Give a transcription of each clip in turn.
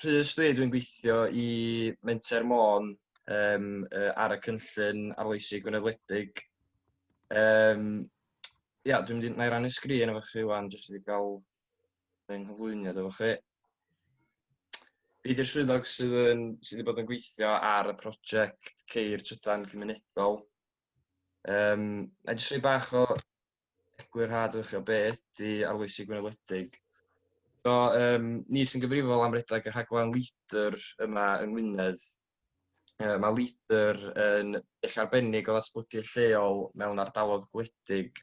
Rhys dwi, dwi'n gweithio i Menter Môn ar y cynllun arloesi Gwynedd Wledig. Ia, dwi'n mynd i, na i rannu sgrin efo chi wan, jyst i gael fy nghyflwyniad efo chi. Fi 'di'r swyddog sydd wedi bod yn gweithio ar y prosiect Ceir Trydan Cymunedol. Na i jyst rhoi bach o eglurhad i chi o be ydy Arloesi Gwynedd Wledig. So, ni sy'n gyfrifol am redeg y rhaglen LEADER yma yng Ngwynedd. Mae LEADER yn dull arbennig o ddatblygu lleol mewn ardaloedd gwledig,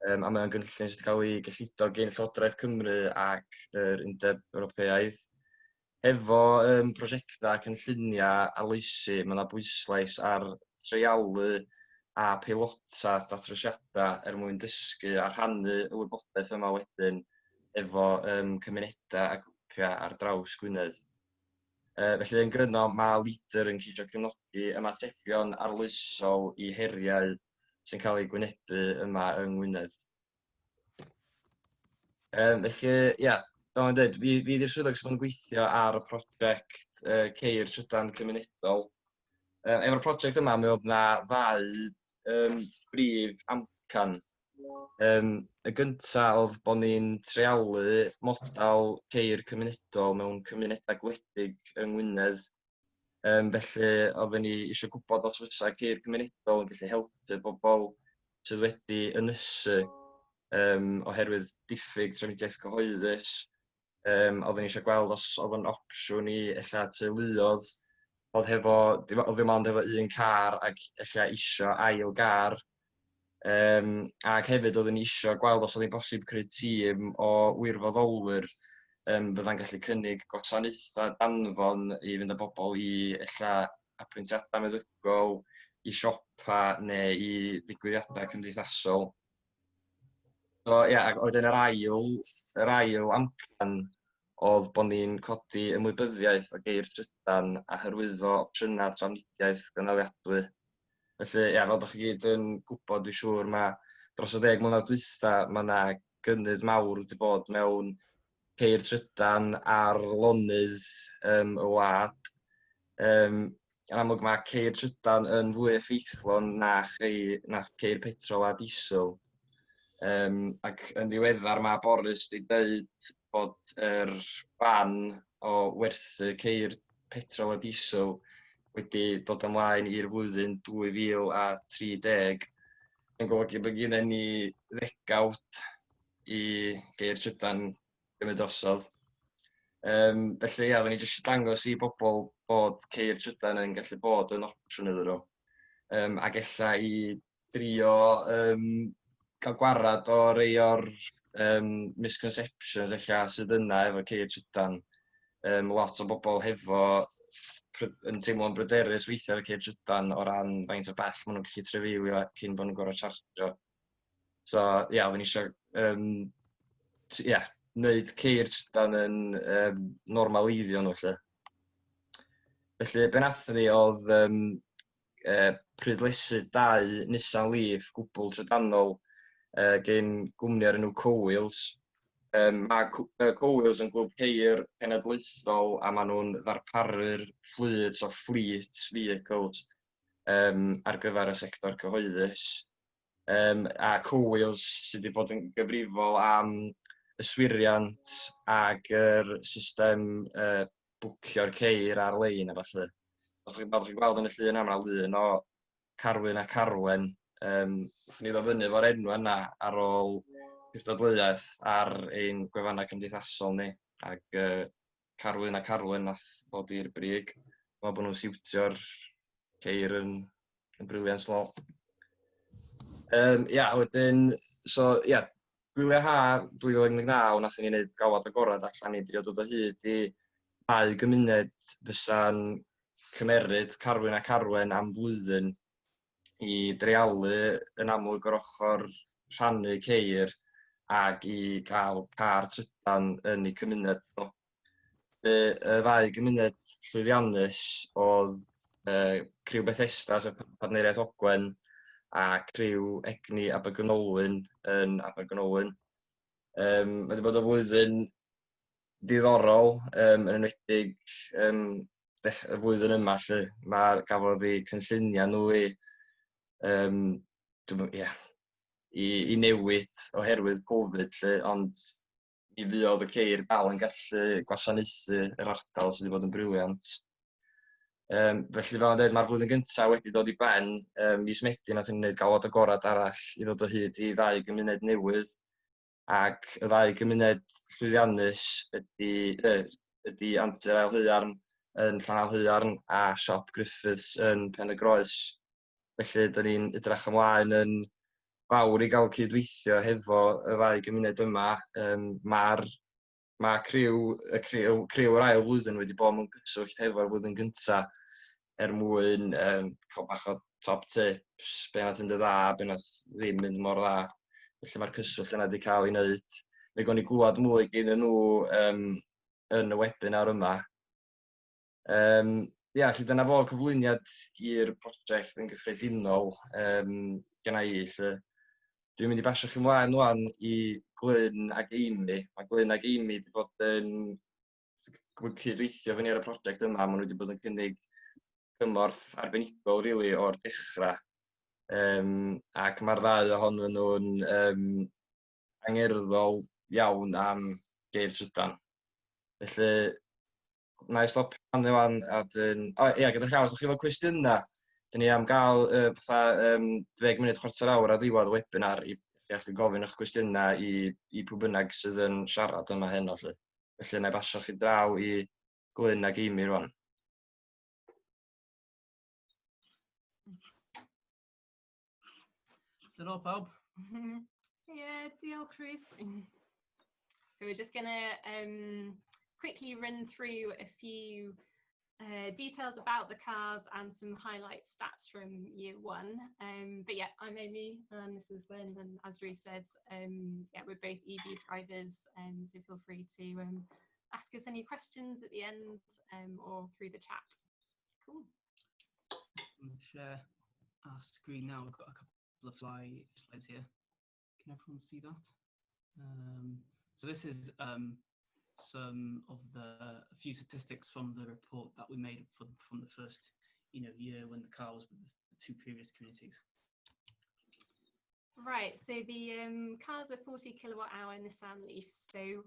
a mae o'n gynllun sydd wedi cael ei gyllido gan Llywodraeth Cymru ac yr Undeb Ewropeaidd. Efo prosiectau a cynlluniau arloesi, mae 'na bwyslais ar treialu a peilota datrysiadau er mwyn dysgu a rhannu y wybodaeth yma wedyn efo cymunedau a grwpiau ar draws Gwynedd. Felly yn gryno, mae LEADER yn ceisio cefnogi ymatebion arloesol i heriau sy'n cael eu gwynebu yma yng Ngwynedd. Felly, ia, fel o'n dweud, fi 'di'r swyddog sydd yn gweithio ar y prosiect ceir trydan cymunedol. Efo'r prosiect yma, mi oedd 'na ddau brif amcan. Y gynta oedd bod ni'n treialu model ceir cymunedol mewn cymunedau gwledig yng Ngwynedd. Felly oedden ni eisiau gwybod os fysa ceir cymunedol yn gallu helpu bobl sydd wedi ynysu oherwydd diffyg trafnidiaeth cyhoeddus. Oedden ni eisiau gweld os oedd yn opsiwn i ella teuluoedd oedd hefo, oedd ddim ond efo un car ac ella isio ail gar. Ac hefyd oedden ni isio gweld os oedd hi'n bosib creu tîm o wirfoddolwyr fydda'n gallu cynnig gwasanaethau danfon i fynd â bobl i ella apwyntiadau meddygol, i siopa neu i ddigwyddiadau cymdeithasol. So ia, ac wedyn yr ail amcan oedd bod ni'n codi ymwybyddiaeth o geir trydan a hyrwyddo opsiynau trafnidiaeth gynaliadwy. Felly, ia, fel dach chi gyd yn gwybod, dwi'n siŵr, mae dros y 10 mlynedd dwytha, mae yna gynnydd mawr wedi bod mewn ceir trydan ar lonydd y wlad. Yn amlwg mae ceir trydan yn fwy effeithlon na ceir petrol a diesel. Ac yn ddiweddar mae Boris wedi dweud bod yr ban o werthu ceir petrol a diesel wedi dod ymlaen i'r flwyddyn 2030, yn golygu bod gennym ni ddegawd i geir trydan gymryd drosodd. Felly ia, oedden ni jyst dangos i bobl bod ceir trydan yn gallu bod yn opsiwn iddyn nhw. Ac ella i drio cael gwarad o rei o'r misconceptions ella sydd yna efo ceir trydan. Lot o bobl hefo yn teimlo'n bryderus weithiau efo ceir trydan o ran faint o bell maen nhw'n gallu trafeilio cyn bod nhw'n gorfod chargio. So ia, oedden ni eisiau ia, wneud ceir trydan yn normaleiddio nhw 'lly. Felly be nathon ni oedd prydlesu dau Nissan Leaf gwbl trydanol gen gwmni o'r enw Co-Wheels. Mae Co-Wheels yn glwb ceir cenedlaethol a maen nhw'n ddarparu'r fflyd, so fleet vehicles ar gyfer y sector cyhoeddus. A Co-Wheels sydd wedi bod yn gyfrifol am yswiriant ac yr system bwcio'r ceir ar-lein a ballu. Os chi'n chi gweld yn y llun yna, mae lun o Carwyn a Carwen. Wnaethon ni ddod fyny efo'r enw yna ar ôl cystadleuaeth ar ein gwefannau cymdeithasol ni, ac Carwyn a Carwen nath ddod i'r brig. Dwi'n meddwl bod nhw'n siwtio'r ceir yn brilliant, dwi'n meddwl. Ia, wedyn, so ia, gwyliau ha 2019 nathon ni wneud galwad agorad allan i drio dod o hyd i ddau gymuned fysa'n cymeryd Carwyn a Carwen am flwyddyn i dreialu yn amlwg yr ochr rhannu ceir ac i gael car trydan yn eu cymuned nhw. Y ddau gymuned llwyddiannus oedd criw Bethesda, sef Partneriaeth Ogwen, a criw Egni Abergynolwyn yn Abergynolwyn. Mae wedi bod yn flwyddyn Diddorol, yn enwedig y flwyddyn yma 'lly. Mae'r gafodd eu cynlluniau nhw i, um, yeah, i newid oherwydd Covid 'lly, ond mi fuodd y ceir dal yn gallu gwasanaethu yr ardal sydd wedi bod yn brilliant. Felly fel o'n dweud, mae'r flwyddyn gyntaf wedi dod i ben. Mis Medi nath ni wneud galwad agorad arall i ddod o hyd i ddau gymuned newydd. Ac y ddau gymuned llwyddiannus ydy Antur Aelhaearn yn Llanaelhaearn a Siop Griffiths yn Pen y Groes. Felly, da ni'n edrych ymlaen yn fawr i gael cydweithio hefo y ddau gymuned yma. Mae'r ma criw, y criw, criw yr ail flwyddyn wedi bod mewn cyswllt hefo'r flwyddyn gyntaf er mwyn cael bach o top tips, be nath fynd yn dda, be nath ddim mynd mor dda. Felly mae'r cyswllt yna wedi cael ei wneud. Fe gawn ni glwad mwy gen nhw yn y webinar yma. Ia, felly dyna fo cyflwyniad i'r prosiect yn gyffredinol genna i. Lle dwi'n mynd i basio chi mlaen wan i Glyn ac Amy. Mae Glyn ac Amy wedi bod yn cydweithio fyny ar y prosiect yma. Maen nhw wedi bod yn cynnig cymorth arbenigol really, o'r dechrau. Ac mae'r ddau ohonyn nhw'n angerddol iawn am geir trydan. Felly, na i stopio fan wan a dyn... O ia, gyda llaw, os ydych chi efo cwestiynau, dyn ni am gael fatha 10 munud, chwarter awr ar ddiwedd y webinar i chi allu gofyn eich cwestiynau i pwy bynnag sydd yn siarad yma heno. Felly, felly na i basio chi draw i Glyn ac Amy rwan. Helo pawb. Yeah, diolch Rhys. So we're just gonna quickly run through a few details about the cars and some highlight stats from year one. But yeah, I'm Amy and this is Lynn, and as Rhys said, yeah, we're both EV drivers, so feel free to ask us any questions at the end or through the chat. Cool. I'm share our screen now. We've got a couple of slides here. Can everyone see that? So this is some of the a few statistics from the report that we made from the first year when the car was with the two previous communities. Right, so the cars are 40 kilowatt hour Nissan Leafs, so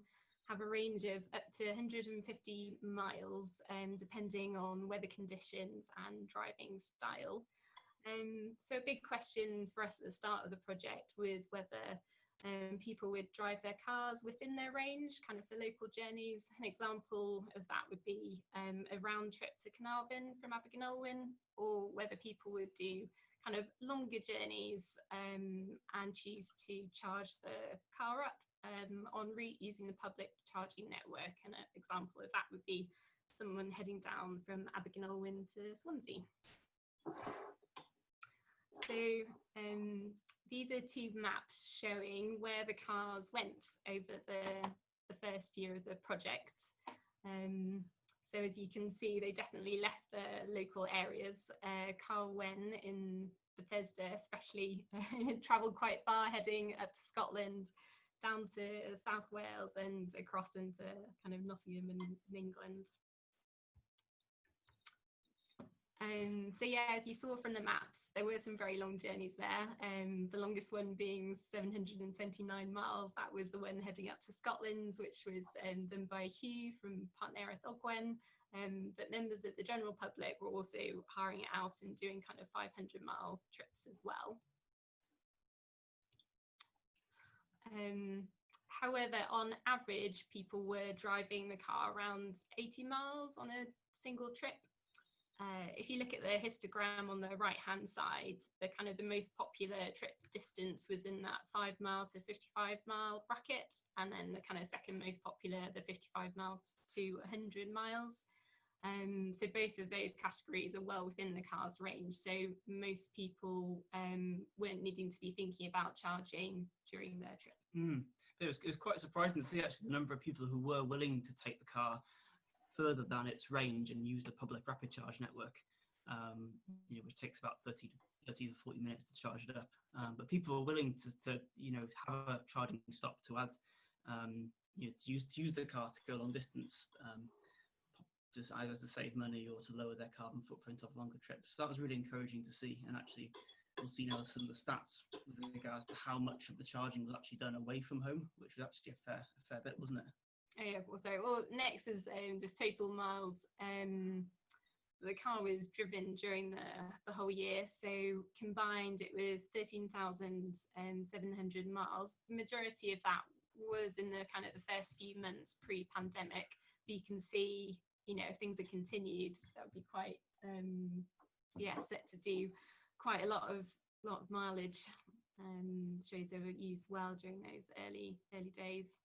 have a range of up to 150 miles, depending on weather conditions and driving style. So a big question for us at the start of the project was whether people would drive their cars within their range, kind of for local journeys. An example of that would be a round trip to Caernarfon from Abergynolwyn, or whether people would do kind of longer journeys and choose to charge the car up en route using the public charging network. And an example of that would be someone heading down from Abergynolwyn to Swansea. So these are two maps showing where the cars went over the first year of the project. So as you can see, they definitely left the local areas. Car Wen in Bethesda especially travelled quite far, heading up to Scotland, down to South Wales and across into kind of Nottingham and England. So yeah, as you saw from the maps, there were some very long journeys there. The longest one being 729 miles. That was the one heading up to Scotland, which was done by Hugh from Partneriaeth Ogwen. But members of the general public were also hiring it out and doing kind of 500-mile trips as well. However, on average, people were driving the car around 80 miles on a single trip. If you look at the histogram on the right-hand side, the kind of the most popular trip distance was in that 5 mile to 55 mile bracket, and then the kind of second most popular, the 55 miles to 100 miles. So both of those categories are well within the car's range. So most people weren't needing to be thinking about charging during their trip. It was quite surprising to see actually the number of people who were willing to take the car further than its range and use the public rapid charge network, which takes about 30 to 40 minutes to charge it up. But people were willing to have a charging stop to add you know, to use the car to go long distance, just either to save money or to lower their carbon footprint of longer trips. So that was really encouraging to see. And actually, we'll see now some of the stats with regards to how much of the charging was actually done away from home, which was actually a fair bit, wasn't it? Oh, yeah, well, sorry. Well, next is just total miles. The car was driven during the whole year. So combined, it was 13,700 miles. The majority of that was in the kind of the first few months pre-pandemic. But you can see, you know, if things had continued, that would be quite, set to do quite a lot of mileage. Shows they were used well during those early days.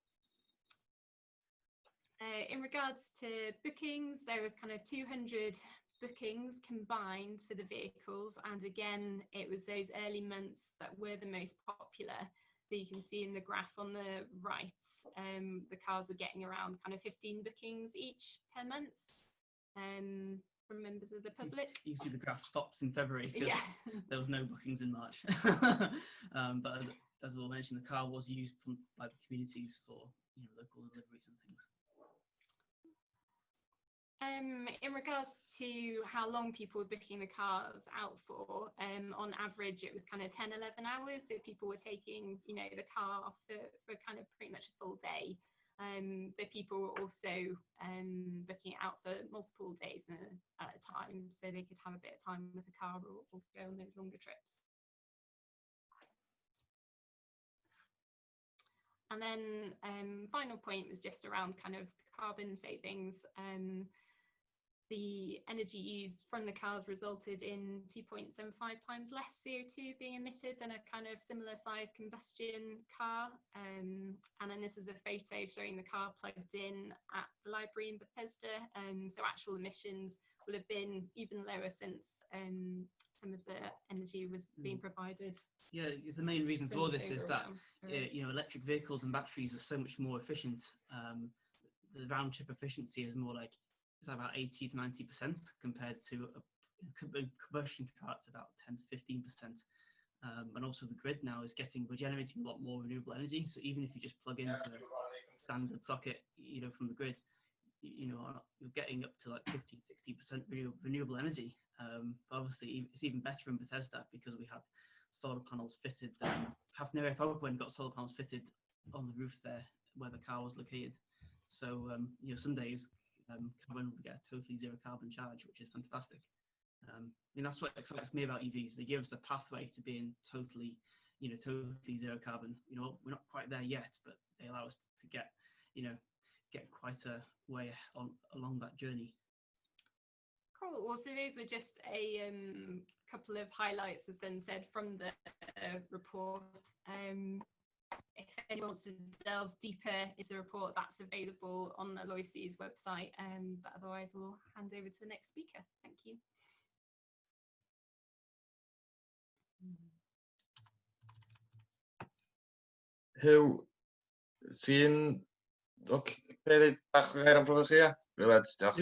In regards to bookings, there was kind of 200 bookings combined for the vehicles, and again, it was those early months that were the most popular. So you can see in the graph on the right, the cars were getting around kind of 15 bookings each per month from members of the public. You can see the graph stops in February because there was no bookings in March. But as we mentioned, the car was used by the communities for, you know, local deliveries and things. In regards to how long people were booking the cars out for, on average it was kind of 10, 11 hours. So people were taking, you know, the car for kind of pretty much a full day. The people were also booking it out for multiple days at a time, so they could have a bit of time with the car or go on those longer trips. And then final point was just around kind of carbon savings. The energy used from the cars resulted in 2.75 times less CO2 being emitted than a kind of similar size combustion car. And then this is a photo showing the car plugged in at the library in Bethesda. So actual emissions will have been even lower since some of the energy was being provided. Yeah, the main reason for this is that you know, electric vehicles and batteries are so much more efficient. The round trip efficiency is more like, it's about 80 to 90% compared to a combustion car, it's about 10 to 15%. And also the grid now is we're generating a lot more renewable energy. So even if you just plug into a standard socket, you know, from the grid, you know, you're getting up to like 50, 60% renewable energy. But obviously it's even better in Bethesda because we have solar panels fitted. Hafnir Ogwen got solar panels fitted on the roof there where the car was located. So, you know, some days carbon will get a totally zero carbon charge, which is fantastic. I mean, that's what excites me about EVs. They give us a pathway to being totally, you know, totally zero carbon. You know, we're not quite there yet, but they allow us to get, you know, get quite a way on along that journey. Cool. Well, so those were just a couple of highlights, as Ben said, from the report. If anyone wants to delve deeper into the report, that's available on the Aloysi's website. But otherwise, we'll hand over to the next speaker. Thank you. Huw, ti'n okay, bach o gair am brofiad chi, ia? Brilliant, diolch.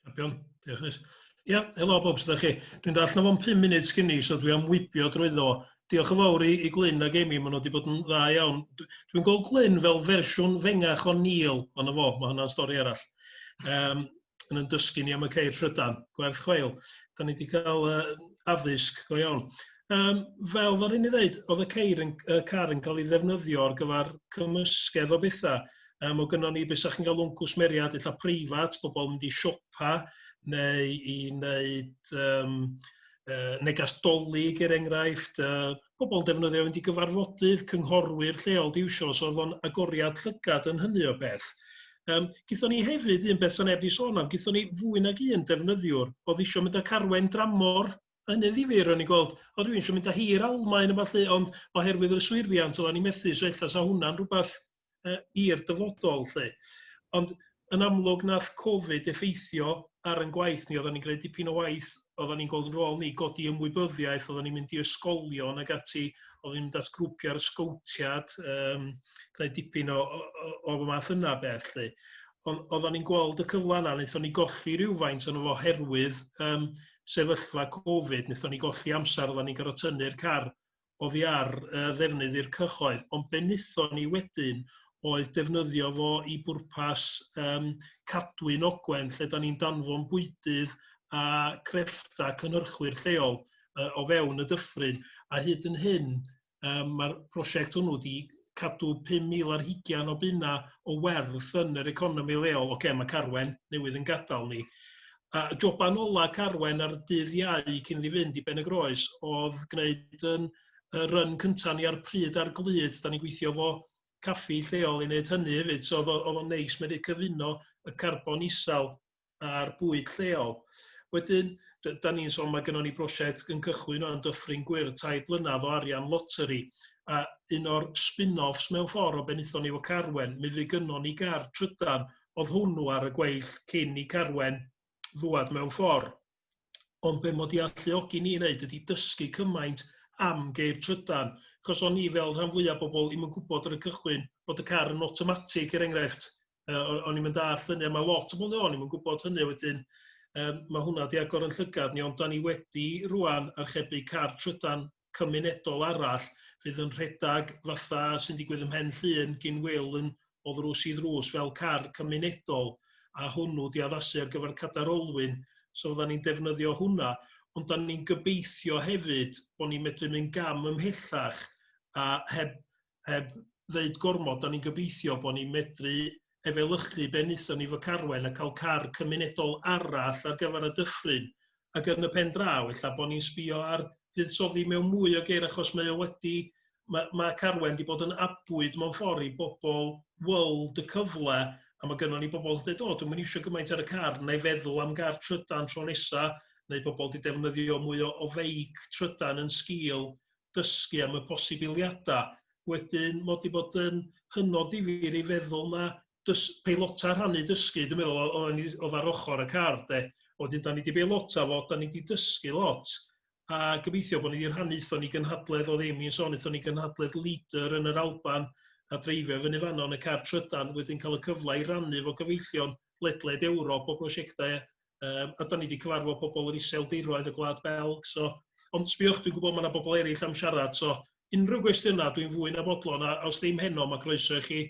Champion, diolch Rhys. Ia, helo bob, sut ydach chi? Dwi'n dallt na fo'n 5 munud sgyn i, so dwi am wibio drwyddo. Diolch yn fawr i Glyn ac Amy, maen nhw wedi bod yn dda iawn. Dwi'n gweld Glyn fel fersiwn fengach o Neil, ond fo, mae hwnna'n stori arall. Yn dysgu ni am y ceir trydan, gwerth chweil. Da ni wedi cael addysg go iawn. Fel ddaru ni ddeud, oedd y ceir yn, y car yn cael ei ddefnyddio ar gyfer cymysgedd o bethau. Oedd gynnon ni beth sa'ch chi'n galw'n gwsmeriad, ella preifat, bobl yn mynd i siopa, neu i wneud negas Dolig er enghraifft, bobl defnyddio fynd i gyfarfodydd, cynghorwyr lleol di iwsio, so oedd o'n agoriad llygad yn hynny o beth. Gaethon ni hefyd un beth sy'n neb di sôn am, gaethon ni fwy nag un defnyddiwr oedd isio mynd â Carwen dramor. Hynny'n ddifyr o'n i'n gweld, o rywun eisiau mynd â hi i'r Almaen a ballu, ond oherwydd yr yswiriant oedden ni'n methu, so ella sa hwnna'n rhywbeth i'r dyfodol 'lly. Ond yn amlwg nath Covid effeithio ar ein gwaith ni, oedden ni'n gwneud dipyn o waith, oedden ni'n gweld yn rôl ni godi ymwybyddiaeth, oedden ni'n mynd i ysgolion ac ati, oedden ni'n mynd at grwpiau ar y sgowtiad, gwneud dipyn o math yna beth 'lly. Ond oedden ni'n gweld y cyfle yna, wnaethon ni golli rhywfaint ono fo oherwydd sefyllfa Covid, wnaethon ni golli amser, oedden ni'n gorfod tynnu'r car oddi ar ddefnydd i'r cyhoedd, ond be wnaethon ni wedyn oedd defnyddio fo i bwrpas Cadwyn Ogwen, lle da ni'n danfon bwydydd a creffta cynhyrchwyr lleol o fewn y dyffryn. A hyd yn hyn, mae'r prosiect hwnnw wedi cadw 5,000 ar hugain o bunna o werth yn yr economi leol. Oce, mae Carwen newydd yn gadael ni. A joban ola Carwen ar dydd Iau cyn iddi fynd i Ben y Groes oedd gwneud yn y run cyntaf ni ar Pryd ar Glud. Da ni'n gweithio fo caffi lleol i wneud hynny hefyd. So oedd o'n neis medru cyfuno y carbon isel a'r bwyd lleol. Wedyn, da ni'n sôn, mae gennon ni brosiect yn cychwyn o'n Dyffryn Gwyrdd, 3 blynedd o arian loteri. A un o'r spin-offs mewn ffordd o be wnaethon ni efo Carwen, mi fydd gynnon ni gar trydan, oedd hwnnw ar y gweill cyn i Carwen ddwad mewn ffordd. Ond be mod i alluogi ni wneud ydy dysgu cymaint am geir trydan. Chos o'n i fel rhan fwyaf bobl ddim yn gwybod ar y cychwyn bod y car yn automatic, er enghraifft. O'n i'm yn dallt hynny, a mae lot o bobl o'n i'm yn gwybod hynny wedyn. Mae hwnna di agor yn llygad ni, ond da ni wedi rwan archebu car trydan cymunedol arall fydd yn rhedeg fatha sy'n digwydd ym Mhen Llŷn gyn Wil yn o ddrws i ddrws fel car cymunedol, a hwnnw di addasu ar gyfer cadar olwyn, so fydda ni'n defnyddio hwnna, ond da ni'n gobeithio hefyd bod ni'n medru mynd gam ymhellach a heb ddeud gormod, da ni'n gobeithio bod ni'n medru efelychu be wnaethon ni fo Carwen a cael car cymunedol arall ar gyfer y dyffryn. Ac yn y pen draw, ella bod ni'n sbio ar fuddsoddi mewn mwy o geir achos mae Carwen wedi bod yn abwyd mewn ffordd i bobl weld y cyfle a mae gynnon ni bobl yn dweud, "O, dwi'm yn iwsio gymaint ar y car, na i feddwl am gar trydan tro nesa," neu bobl wedi defnyddio mwy o feic trydan yn sgil dysgu am y posibiliadau. Wedyn, mod i bod yn hynod ddifyr i feddwl na peilota rhannu dysgu, dwi'n meddwl, oedd ar ochr y car, de. Wedyn, da ni wedi beilota fo, da ni wedi dysgu lot. A gobeithio bod ni wedi rhannu, aethon ni gynhadledd, oedd Amy'n sôn, aethon ni gynhadledd LEADER yn yr Alban a dreifio fyny fanno yn y car trydan, wedyn cael y cyfle i rannu fo gyfeillion ledled Ewrop o brosiectau a da ni wedi cyfarfod pobl yr Iseldiroedd, y Gwlad Belg. So, ond sbiwch, dwi'n gwybod mae yna bobl eraill am siarad, so unrhyw gwestiynau dwi'n fwy na bodlon, a os ddim heno, mae croeso i chi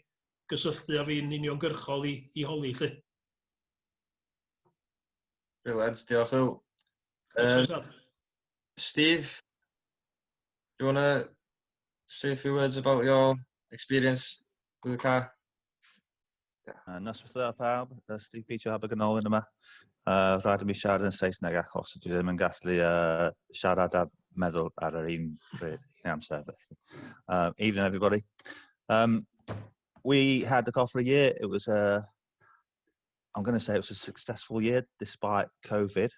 gysylltu â fi'n uniongyrchol i holi, lly. Brilliant, diolch Huw. Steve, do you want to say a few words about your experience with the car? Noswaith dda pawb, Steve Peter Abergynolwyn yma. Rhaid i mi siarad yn Saesneg achos dwi ddim yn gallu siarad a meddwl ar yr un pryd, un amser. Felly. Evening, everybody. We had the car for a year. It was a, I'm going to say it was a successful year despite COVID.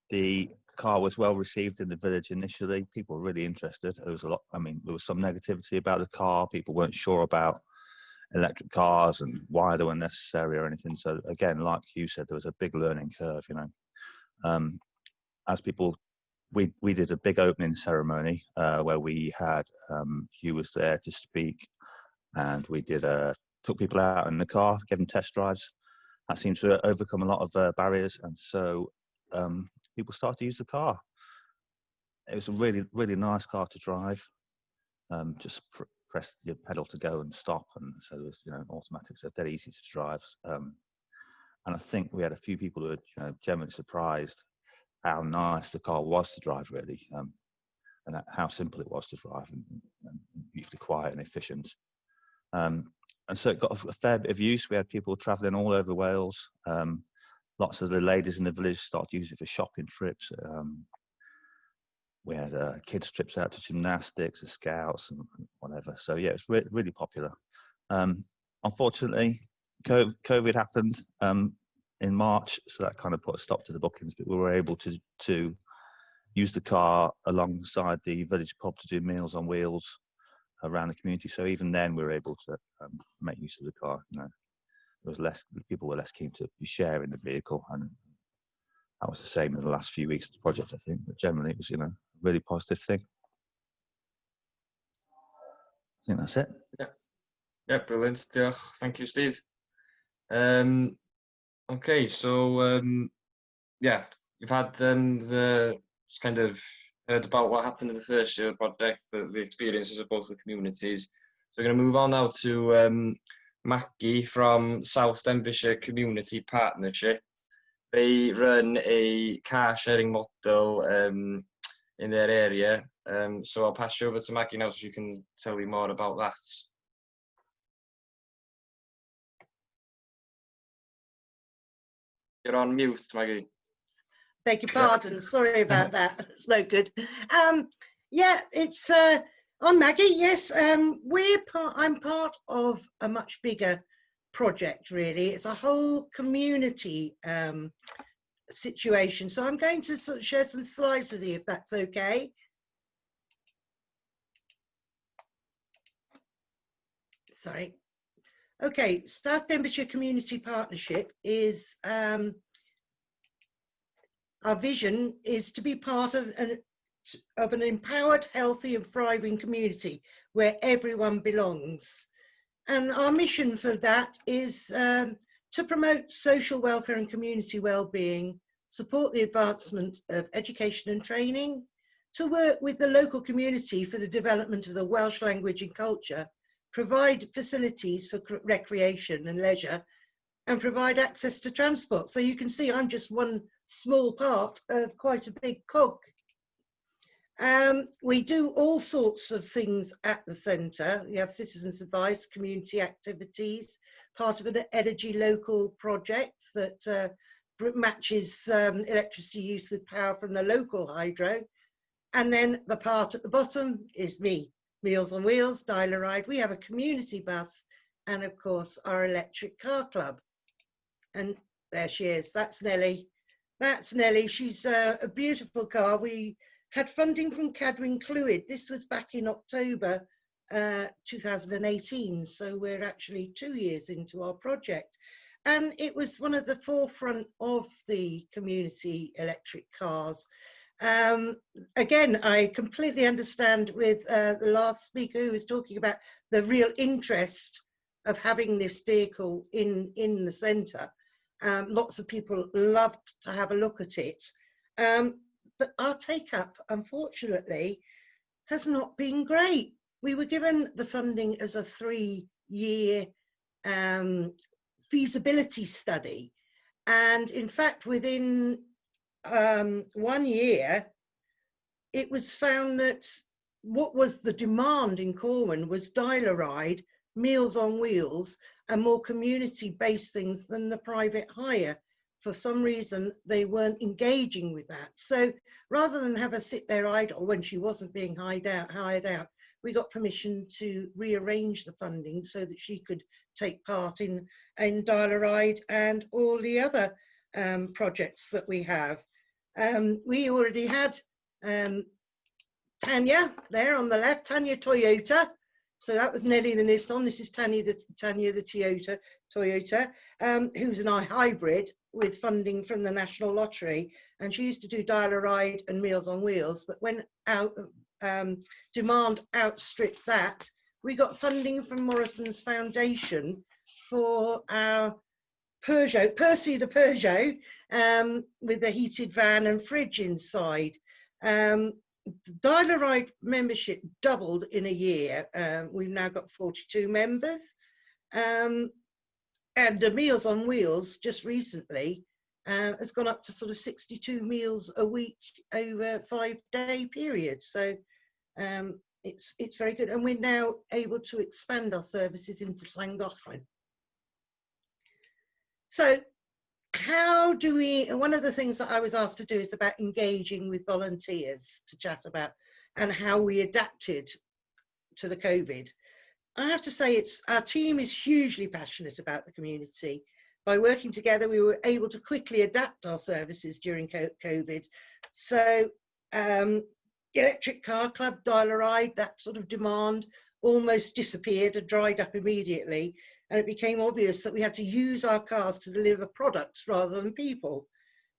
The car was well received in the village initially. People were really interested. There was a lot, I mean, there was some negativity about the car. People weren't sure about electric cars and why they were necessary or anything. So again, like you said, there was a big learning curve. As people, we did a big opening ceremony where we had Huw was there to speak, and we did a took people out in the car, gave them test drives. That seemed to overcome a lot of barriers, and so people started to use the car. It was a really, really nice car to drive. Just press your pedal to go and stop, and so it was automatic, so dead easy to drive. And I think we had a few people who were genuinely surprised how nice the car was to drive, really, and how simple it was to drive, and beautifully quiet and efficient. And so it got a fair bit of use. We had people travelling all over Wales. Lots of the ladies in the village started using it for shopping trips. We had kids trips out to gymnastics, the scouts, and whatever. So yeah, it's really popular. Unfortunately, COVID happened in March, so that kind of put a stop to the bookings. But we were able to use the car alongside the village pub to do meals on wheels around the community. So even then, we were able to make use of the car. There was less people were less keen to be sharing the vehicle, and that was the same in the last few weeks of the project, I think. But generally, it was a really positive thing. I think that's it. Yeah, brilliant. Diolch. Thank you, Steve. Okay, so yeah, you've had the kind of heard about what happened in the first year of the project, the experiences of both the communities. So we're going to move on now to Maggie from South Denbighshire Community Partnership. They run a car sharing model in their area. So I'll pass you over to Maggie now so she can tell you more about that. You're on mute, Maggie. Beg your pardon. Sorry about that. It's no good. Yeah, it's I'm Maggie. Yes, I'm part of a much bigger project, really. It's a whole community situation. So I'm going to sort of share some slides with you, if that's okay. Sorry. Okay, South Denbighshire Community Partnership is, our vision is to be part of an empowered, healthy and thriving community where everyone belongs. And our mission for that is to promote social welfare and community well-being, support the advancement of education and training, to work with the local community for the development of the Welsh language and culture, provide facilities for recreation and leisure, and provide access to transport. So you can see I'm just one small part of quite a big cog. We do all sorts of things at the centre. We have citizens advice, community activities, part of an energy local project that matches electricity use with power from the local hydro. And then the part at the bottom is me, Meals on Wheels, Dial-A-Ride. We have a community bus and of course our electric car club. And there she is, that's Nellie. That's Nellie, she's a beautiful car. We had funding from Cadwyn Clwyd. This was back in October 2018, so we're actually 2 years into our project. And it was one of the forefront of the community electric cars. Again, I completely understand with the last speaker who was talking about the real interest of having this vehicle in the centre. Lots of people loved to have a look at it. But our take-up, unfortunately, has not been great. We were given the funding as a 3-year feasibility study. And in fact, within 1 year, it was found that what was the demand in Corwen was Dial-A-Ride, Meals on Wheels, and more community-based things than the private hire. For some reason, they weren't engaging with that. So rather than have her sit there idle when she wasn't being hired out, we got permission to rearrange the funding so that she could take part in Dial-A-Ride and all the other projects that we have. We already had Tanya there on the left, Tanya Toyota. So that was Nellie the Nissan. This is Tanya the Toyota, who's an hybrid with funding from the National Lottery. And she used to do Dial-A-Ride and Meals on Wheels. But when demand outstripped that, we got funding from Morrison's Foundation for our Peugeot, Percy the Peugeot, with a heated van and fridge inside. Dial-A-Ride membership doubled in a year. We've now got 42 members. And the Meals on Wheels just recently has gone up to sort of 62 meals a week over a 5-day period. So it's very good. And we're now able to expand our services into Llangollen. So how do we, one of the things that I was asked to do is about engaging with volunteers to chat about and how we adapted to the COVID. I have to say our team is hugely passionate about the community. By working together, we were able to quickly adapt our services during COVID. So electric car club, Dial-A-Ride, that sort of demand almost disappeared and dried up immediately. And it became obvious that we had to use our cars to deliver products rather than people.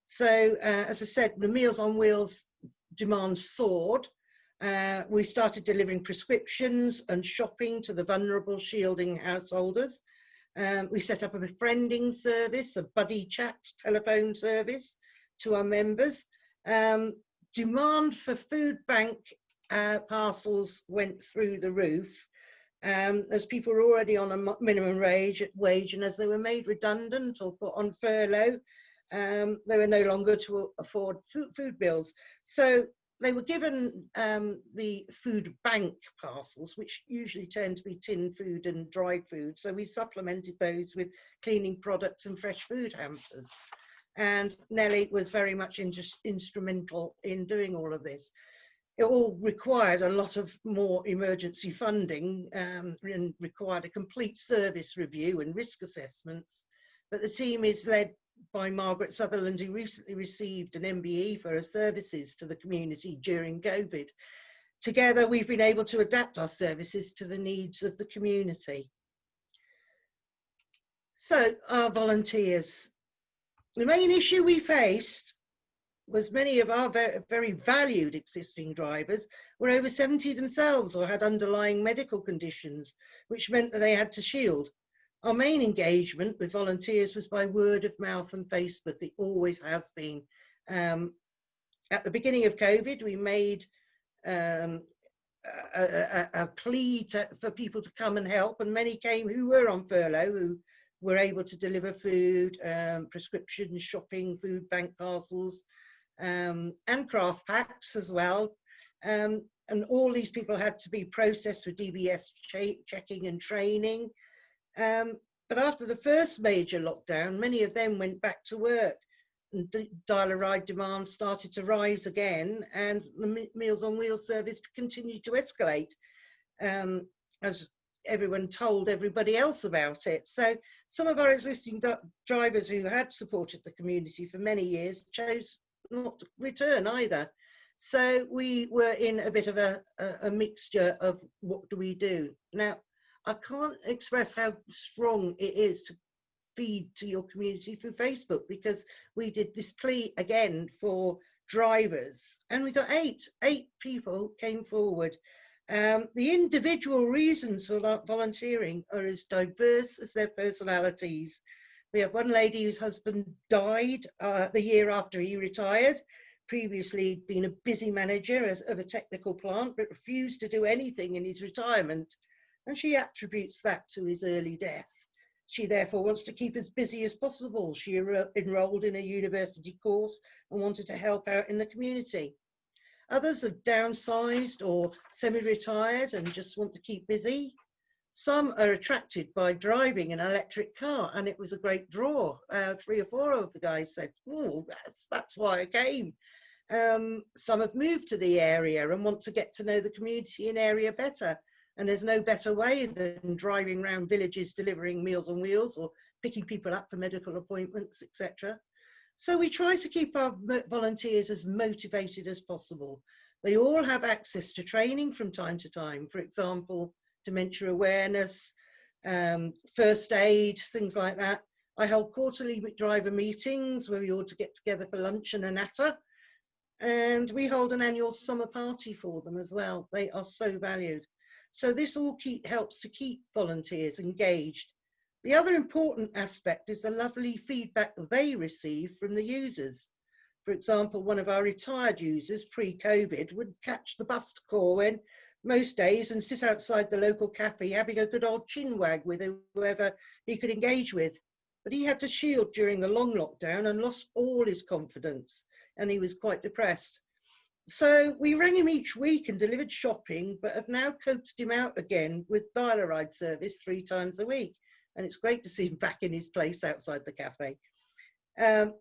So as I said, the Meals on Wheels demand soared. We started delivering prescriptions and shopping to the vulnerable shielding householders. We set up a befriending service, a buddy chat telephone service to our members. Demand for food bank parcels went through the roof. As people were already on a minimum wage, and as they were made redundant or put on furlough, they were no longer to afford food bills. So they were given the food bank parcels, which usually tend to be tinned food and dried food. So we supplemented those with cleaning products and fresh food hampers. And Nellie was very much instrumental in doing all of this. It all required a lot of more emergency funding and required a complete service review and risk assessments. But the team is led by Margaret Sutherland, who recently received an MBE for her services to the community during COVID. Together, we've been able to adapt our services to the needs of the community. So, our volunteers. The main issue we faced was many of our very valued existing drivers were over 70 themselves or had underlying medical conditions, which meant that they had to shield. Our main engagement with volunteers was by word of mouth and Facebook. It always has been. At the beginning of COVID, we made a plea for people to come and help, and many came who were on furlough, who were able to deliver food, prescriptions, shopping, food bank parcels, and craft packs as well. And all these people had to be processed with DBS checking and training. But after the first major lockdown, many of them went back to work, and the dial-a-ride demand started to rise again, and the Meals on Wheels service continued to escalate as everyone told everybody else about it. So some of our existing drivers who had supported the community for many years chose not to return either. So we were in a bit of a mixture of what do we do. Now, I can't express how strong it is to feed to your community through Facebook, because we did this plea again for drivers and we got eight people came forward. The individual reasons for volunteering are as diverse as their personalities. We have one lady whose husband died the year after he retired. Previously, he'd been a busy manager of a technical plant, but refused to do anything in his retirement. And she attributes that to his early death. She therefore wants to keep as busy as possible. She enrolled in a university course and wanted to help out in the community. Others have downsized or semi-retired and just want to keep busy. Some are attracted by driving an electric car, and it was a great draw. 3 or 4 of the guys said, oh, that's why I came. Some have moved to the area and want to get to know the community and area better. And there's no better way than driving around villages delivering Meals on Wheels or picking people up for medical appointments, etc. So we try to keep our volunteers as motivated as possible. They all have access to training from time to time. For example, dementia awareness, first aid, things like that. I hold quarterly driver meetings where we ought to get together for lunch and a natter. And we hold an annual summer party for them as well. They are so valued. So this all helps to keep volunteers engaged. The other important aspect is the lovely feedback they receive from the users. For example, one of our retired users pre-COVID would catch the bus to Corwen most days and sit outside the local cafe having a good old chinwag with whoever he could engage with. But he had to shield during the long lockdown and lost all his confidence, and he was quite depressed. So we rang him each week and delivered shopping, but have now coaxed him out again with dial-a-ride service 3 times a week. And it's great to see him back in his place outside the cafe.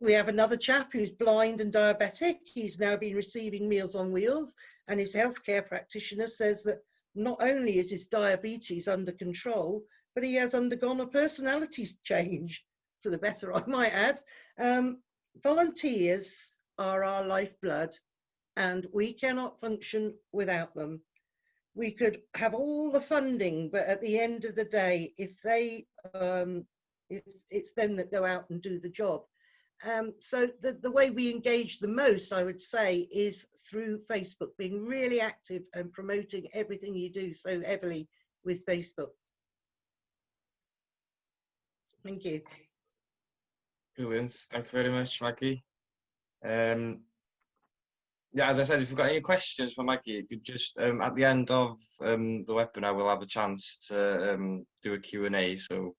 We have another chap who's blind and diabetic. He's now been receiving Meals on Wheels, and his healthcare practitioner says that not only is his diabetes under control, but he has undergone a personality change, for the better, I might add. Volunteers are our lifeblood, and we cannot function without them. We could have all the funding, but at the end of the day, if it's them that go out and do the job. So the way we engage the most, I would say, is through Facebook, being really active and promoting everything you do so heavily with Facebook. Thank you. Brilliant. Thank you very much, Maggie. Yeah, as I said, if you've got any questions for Maggie, you could just, at the end of the webinar, we'll have a chance to do a Q&A. So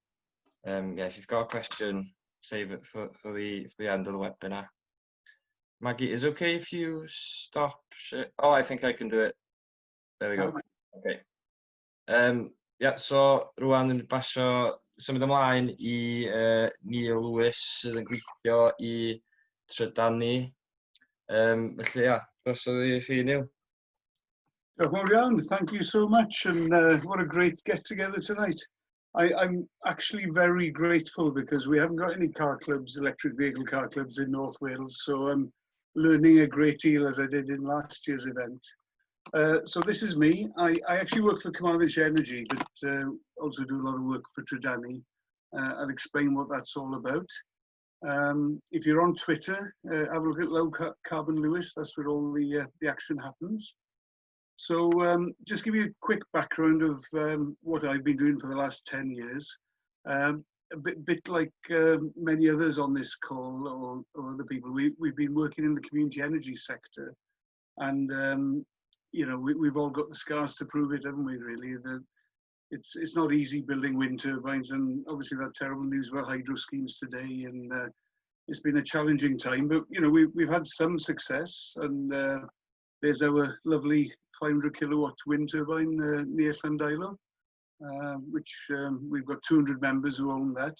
yeah, if you've got a question, save it for the end of the webinar. Maggie, is it okay if you stop? Oh, I think I can do it. There we go. Okay. Yeah, so rwan yn basio symud ymlaen i Neil Lewis sydd yn gweithio i Trydani. Felly, ia, drosodd i chi, Neil. Diolch yn fawr iawn. Thank you so much, and what a great get together tonight. I'm actually very grateful because we haven't got any car clubs, electric vehicle car clubs in North Wales, so I'm learning a great deal as I did in last year's event. So this is me. I actually work for Carmarthenshire Energy, but also do a lot of work for Trydani. I'll explain what that's all about. If you're on Twitter, have a look at Low Carbon Lewis. That's where all the action happens. So just give you a quick background of what I've been doing for the last 10 years. A bit like many others on this call or other people, we've been working in the community energy sector. And we've all got the scars to prove it, haven't we, really? It's not easy building wind turbines, and obviously that terrible news about hydro schemes today, and it's been a challenging time, but we've had some success, and there's our lovely 500 kilowatt wind turbine near Llandeilo, which we've got 200 members who own that.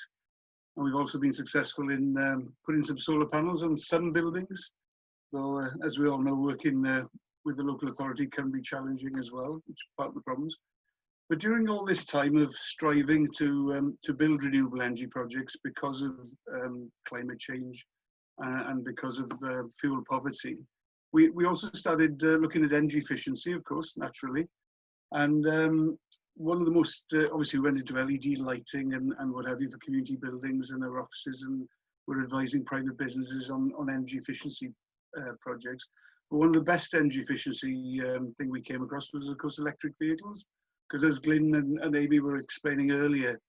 And we've also been successful in putting some solar panels on some buildings, though, as we all know, working with the local authority can be challenging as well, which is part of the problems. But during all this time of striving to build renewable energy projects because of climate change and because of fuel poverty, we also started looking at energy efficiency, of course, naturally. And one of the most, obviously we went into LED lighting and what have you for community buildings and our offices, and we're advising private businesses on energy efficiency projects. But one of the best energy efficiency thing we came across was, of course, electric vehicles. Because as Glyn and Amy were explaining earlier,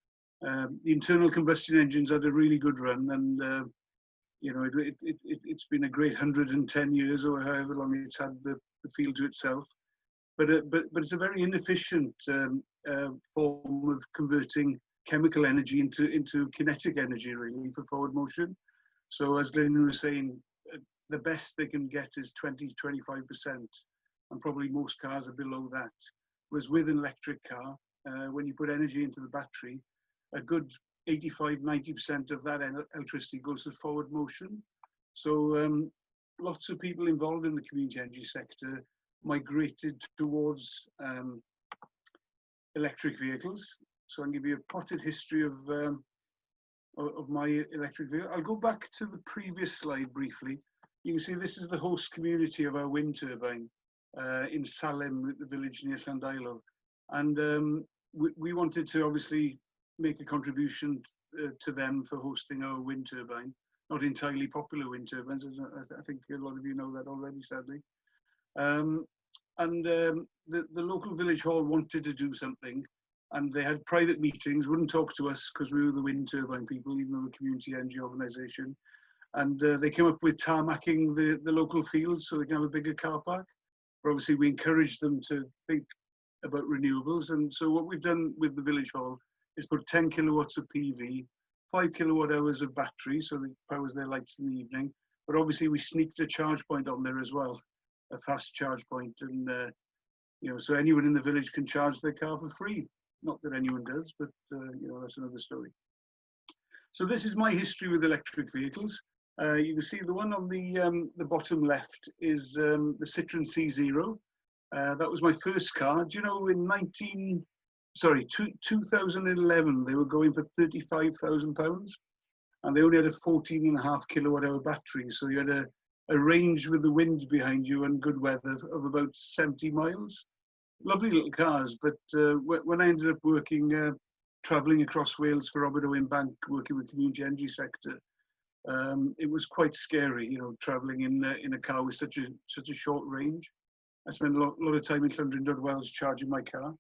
the internal combustion engines had a really good run, and it's been a great 110 years or however long it's had the field to itself. But it's a very inefficient form of converting chemical energy into kinetic energy, really, for forward motion. So as Glyn was saying, the best they can get is 20, 25%, and probably most cars are below that. Whereas with an electric car, when you put energy into the battery, a good 85, 90% of that electricity goes to forward motion. So lots of people involved in the community energy sector migrated towards electric vehicles. So I'll give you a potted history of my electric vehicle. I'll go back to the previous slide briefly. You can see this is the host community of our wind turbine in Salem, the village near Llandeilo. And we wanted to obviously make a contribution to them for hosting our wind turbine. Not entirely popular wind turbines, I think a lot of you know that already, sadly. And the local village hall wanted to do something, and they had private meetings, wouldn't talk to us because we were the wind turbine people, even though we're a community energy organisation. And they came up with tarmacking the local fields so they can have a bigger car park. But obviously we encouraged them to think about renewables. And so what we've done with the village hall is put 10 kilowatts of PV, 5 kilowatt hours of battery, so that powers their lights in the evening. But obviously we sneaked a charge point on there as well, a fast charge point, and so anyone in the village can charge their car for free. Not that anyone does, but that's another story. So this is my history with electric vehicles. You can see the one on the bottom left is the Citroen C0. That was my first car. Do you know in 19, sorry, 2011, they were going for £35,000 and they only had a 14.5 kilowatt hour battery. So you had a range with the wind behind you and good weather of about 70 miles. Lovely little cars, but when I ended up working, traveling across Wales for Robert Owen Bank, working with community energy sector, it was quite scary, traveling in a car with such a short range. I spent a lot of time in Llandrindod Wells charging my car.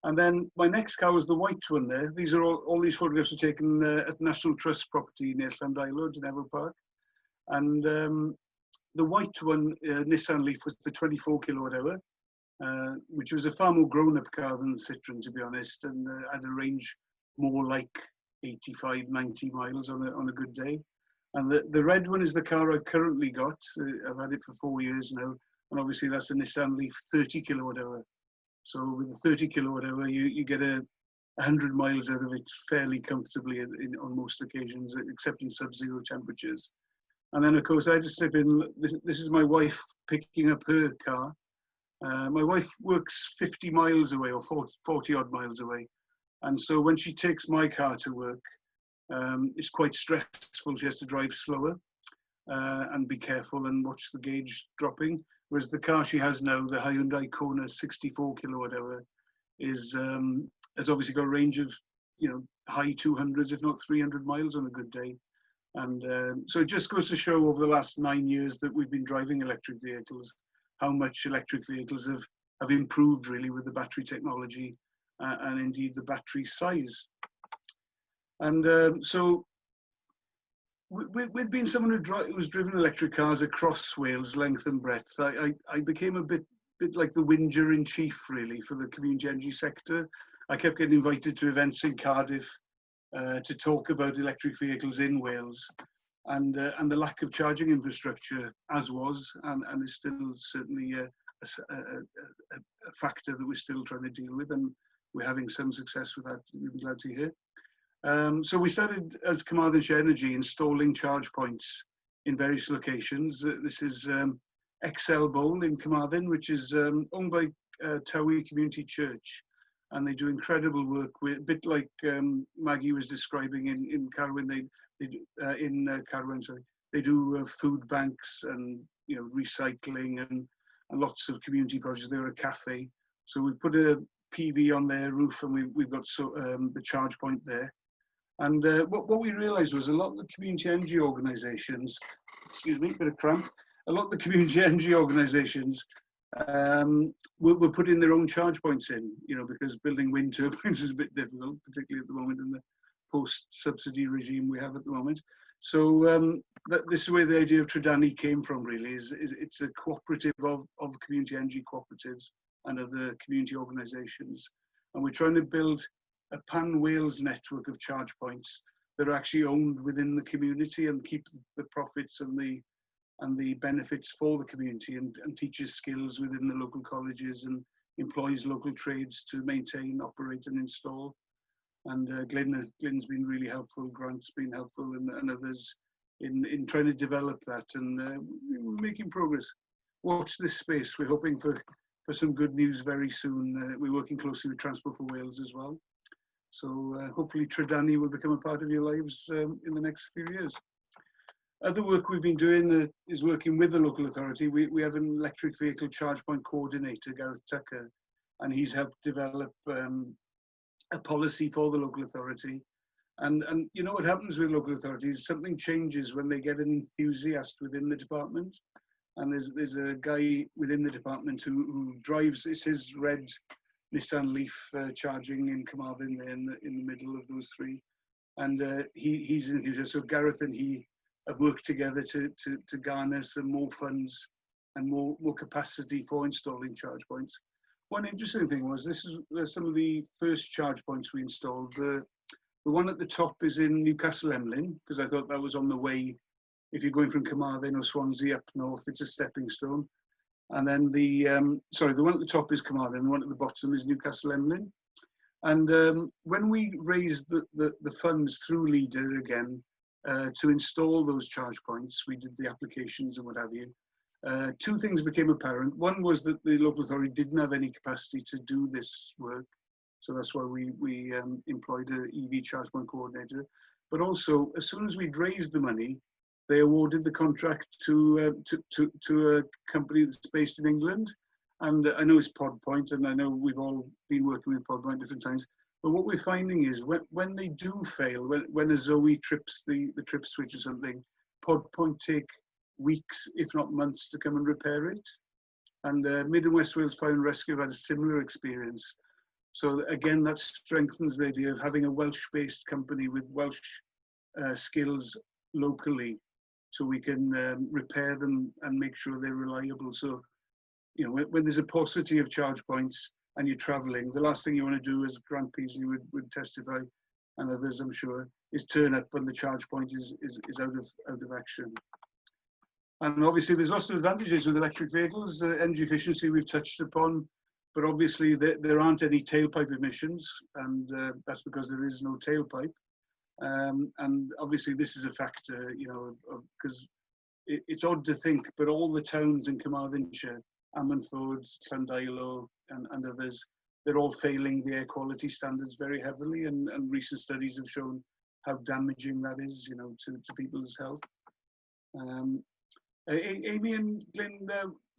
And then my next car was the white one there. These are all these photographs were taken at National Trust property near Llandeilo, Dinefwr Park. And The white one, Nissan Leaf, was the 24 kilowatt hour, which was a far more grown-up car than the Citroen, to be honest, and had a range more like 85, 90 miles on a good day. And the red one is the car I've currently got. I've had it for 4 years now, and obviously that's a Nissan Leaf 30 kilowatt hour. So with the 30 kilowatt hour, you get 100 miles out of it fairly comfortably on most occasions, except in sub-zero temperatures. And then, of course, I just slip in, this is my wife picking up her car. My wife works 50 miles away, or 40 odd miles away. And so when she takes my car to work, it's quite stressful. She has to drive slower and be careful and watch the gauge dropping. Whereas the car she has now, the Hyundai Kona 64 kilowatt hour, has obviously got a range of, you know, high 200s, if not 300 miles on a good day. And so it just goes to show over the last 9 years that we've been driving electric vehicles, how much electric vehicles have improved really with the battery technology and indeed the battery size. And so with being someone who's driven electric cars across Wales, length and breadth, I became a bit like the whinger in chief really for the community energy sector. I kept getting invited to events in Cardiff to talk about electric vehicles in Wales and the lack of charging infrastructure, as was and is still certainly a factor that we're still trying to deal with, and we're having some success with that, you'll be glad to hear. So we started as Carmarthenshire Energy installing charge points in various locations. This is XL Bowl in Carmarthen, which is owned by Towie Community Church. And they do incredible work with, a bit like Maggie was describing in Carwyn, they do food banks and, you know, recycling and lots of community projects. They're a cafe. So we've put a PV on their roof, and we've got the charge point there. And what we realized was a lot of the community energy organizations, excuse me, bit of cramp, a lot of the community energy organizations were putting their own charge points in, you know, because building wind turbines is a bit difficult, particularly at the moment in the post-subsidy regime we have at the moment. So this is where the idea of Trydanni came from, really, is it's a cooperative of community energy cooperatives and other community organisations. And we're trying to build a pan-Wales network of charge points that are actually owned within the community and keep the profits and the benefits for the community, and teaches skills within the local colleges and employs local trades to maintain, operate and install. And Glyn's been really helpful, Grant's been helpful, and others in trying to develop that, and we're making progress. Watch this space. We're hoping for some good news very soon. We're working closely with Transport for Wales as well. So hopefully Trydanni will become a part of your lives in the next few years. Other work we've been doing is working with the local authority. We have an electric vehicle charge point coordinator, Gareth Tucker, and he's helped develop a policy for the local authority. And you know what happens with local authorities, something changes when they get an enthusiast within the department. And there's a guy within the department who drives, it's his red Nissan Leaf charging in Carmarthen there in the middle of those three. And he's an enthusiast. So Gareth and he have worked together to garner some more funds and more capacity for installing charge points. One interesting thing was, this is some of the first charge points we installed. The one at the top is in Newcastle Emlyn, because I thought that was on the way. If you're going from Carmarthen or Swansea up north, it's a stepping stone. And then the one at the top is Carmarthen, the one at the bottom is Newcastle Emlyn. And when we raised the funds through LEADER again, to install those charge points, we did the applications and what have you. Two things became apparent. One was that the local authority didn't have any capacity to do this work. So that's why we employed an EV charge point coordinator. But also, as soon as we'd raised the money, they awarded the contract to a company that's based in England. And I know it's Podpoint, and I know we've all been working with Podpoint different times. But what we're finding is when they do fail, when a Zoe trips the trip switch or something, Podpoint take weeks, if not months, to come and repair it. And Mid and West Wales Fire and Rescue have had a similar experience. So again, that strengthens the idea of having a Welsh-based company with Welsh skills locally so we can repair them and make sure they're reliable. So, you know, when there's a paucity of charge points and you're traveling, the last thing you want to do, as Grant Peaslee would testify, and others I'm sure, is turn up when the charge point is out of action. And obviously there's lots of advantages with electric vehicles. Energy efficiency we've touched upon, but obviously there aren't any tailpipe emissions, and that's because there is no tailpipe. And obviously this is a factor, you know, because it's odd to think, but all the towns in Carmarthenshire, Ammanford, Llandeilo, and others, they're all failing the air quality standards very heavily, and recent studies have shown how damaging that is, you know, to people's health. Amy and Glyn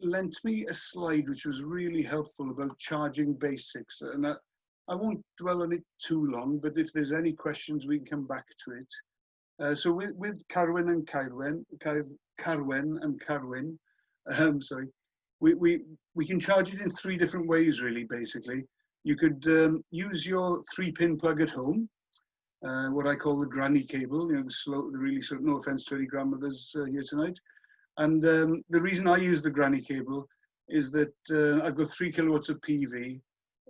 lent me a slide which was really helpful about charging basics, and I won't dwell on it too long, but if there's any questions, we can come back to it. So with Carwen and Caerwen, Carwen and Carwyn, sorry, we can charge it in three different ways, really, basically. You could use your 3-pin plug at home, what I call the granny cable, you know, the slow, the really sort of, no offense to any grandmothers here tonight. And the reason I use the granny cable is that I've got 3 kilowatts of PV,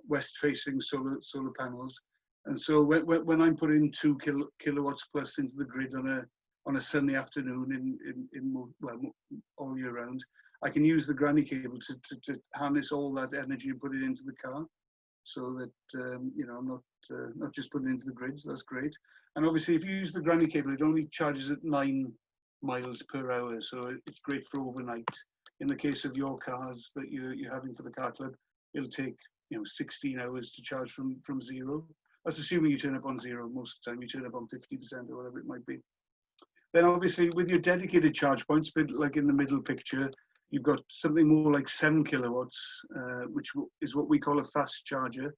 west-facing solar panels, and so when I'm putting 2 kilowatts plus into the grid on a sunny afternoon in well, all year round, I can use the granny cable to harness all that energy and put it into the car, so that you know, I'm not just putting it into the grid. So that's great. And obviously, if you use the granny cable, it only charges at 9 miles per hour, so it's great for overnight. In the case of your cars that you're having for the car club, it'll take, you know, 16 hours to charge from zero. That's assuming you turn up on zero. Most of the time you turn up on 50% or whatever it might be. Then obviously with your dedicated charge points, but like in the middle picture, you've got something more like 7 kilowatts, which is what we call a fast charger.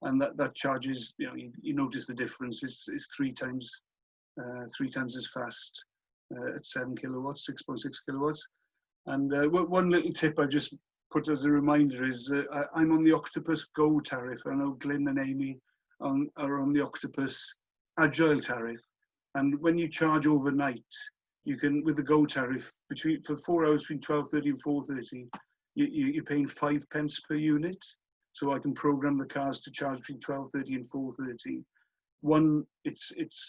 And that charges, you know, you notice the difference. It's three times as fast at 7 kilowatts, 6.6 kilowatts. And one little tip I just put as a reminder is I'm on the Octopus Go tariff. I know Glyn and Amy are on the Octopus Agile tariff. And when you charge overnight, you can, with the Go tariff, for 4 hours between 12:30 and 4:30, you're paying 5 pence per unit. So I can program the cars to charge between 12:30 and 4:30. One, it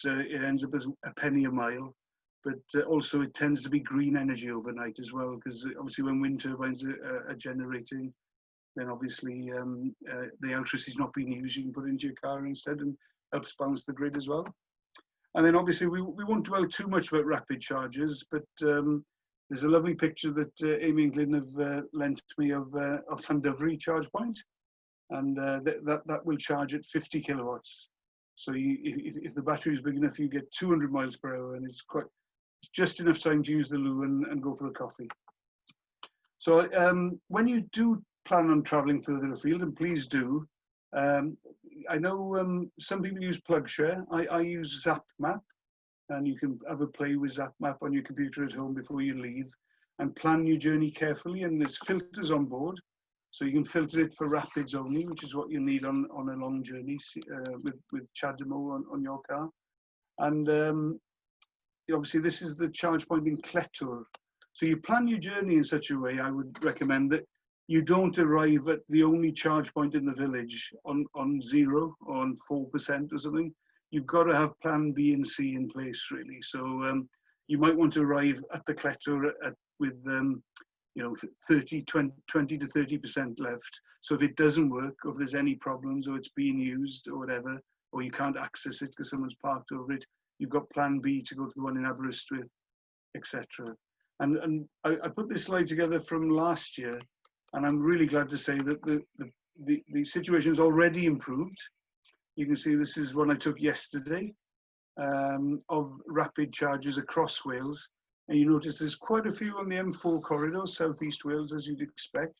ends up as a penny a mile, but also it tends to be green energy overnight as well, because obviously when wind turbines are generating, then obviously the electricity is not being used. You can put it into your car instead and helps balance the grid as well. And then obviously we won't dwell too much about rapid chargers, but there's a lovely picture that Amy and Glyn have lent me of Llandovery charge point, and that will charge at 50 kilowatts. So if the battery is big enough, you get 200 miles per hour, and it's just enough time to use the loo and go for a coffee. So when you do plan on traveling further afield, and please do, I know some people use PlugShare. I use ZapMap, and you can have a play with ZapMap on your computer at home before you leave and plan your journey carefully. And there's filters on board, so you can filter it for rapids only, which is what you need on a long journey with CHAdeMO on your car. And obviously this is the charge point in Cletwr. So you plan your journey in such a way, I would recommend that you don't arrive at the only charge point in the village on zero, on 4% or something. You've got to have plan B and C in place, really. So you might want to arrive at the Cletwr with you know, 20 to 30% left. So if it doesn't work, or if there's any problems, or it's being used or whatever, or you can't access it because someone's parked over it, you've got plan B to go to the one in Aberystwyth, etc. And I put this slide together from last year, and I'm really glad to say that the situation's already improved. You can see this is one I took yesterday of rapid charges across Wales. And you notice there's quite a few on the M4 corridor, southeast Wales, as you'd expect.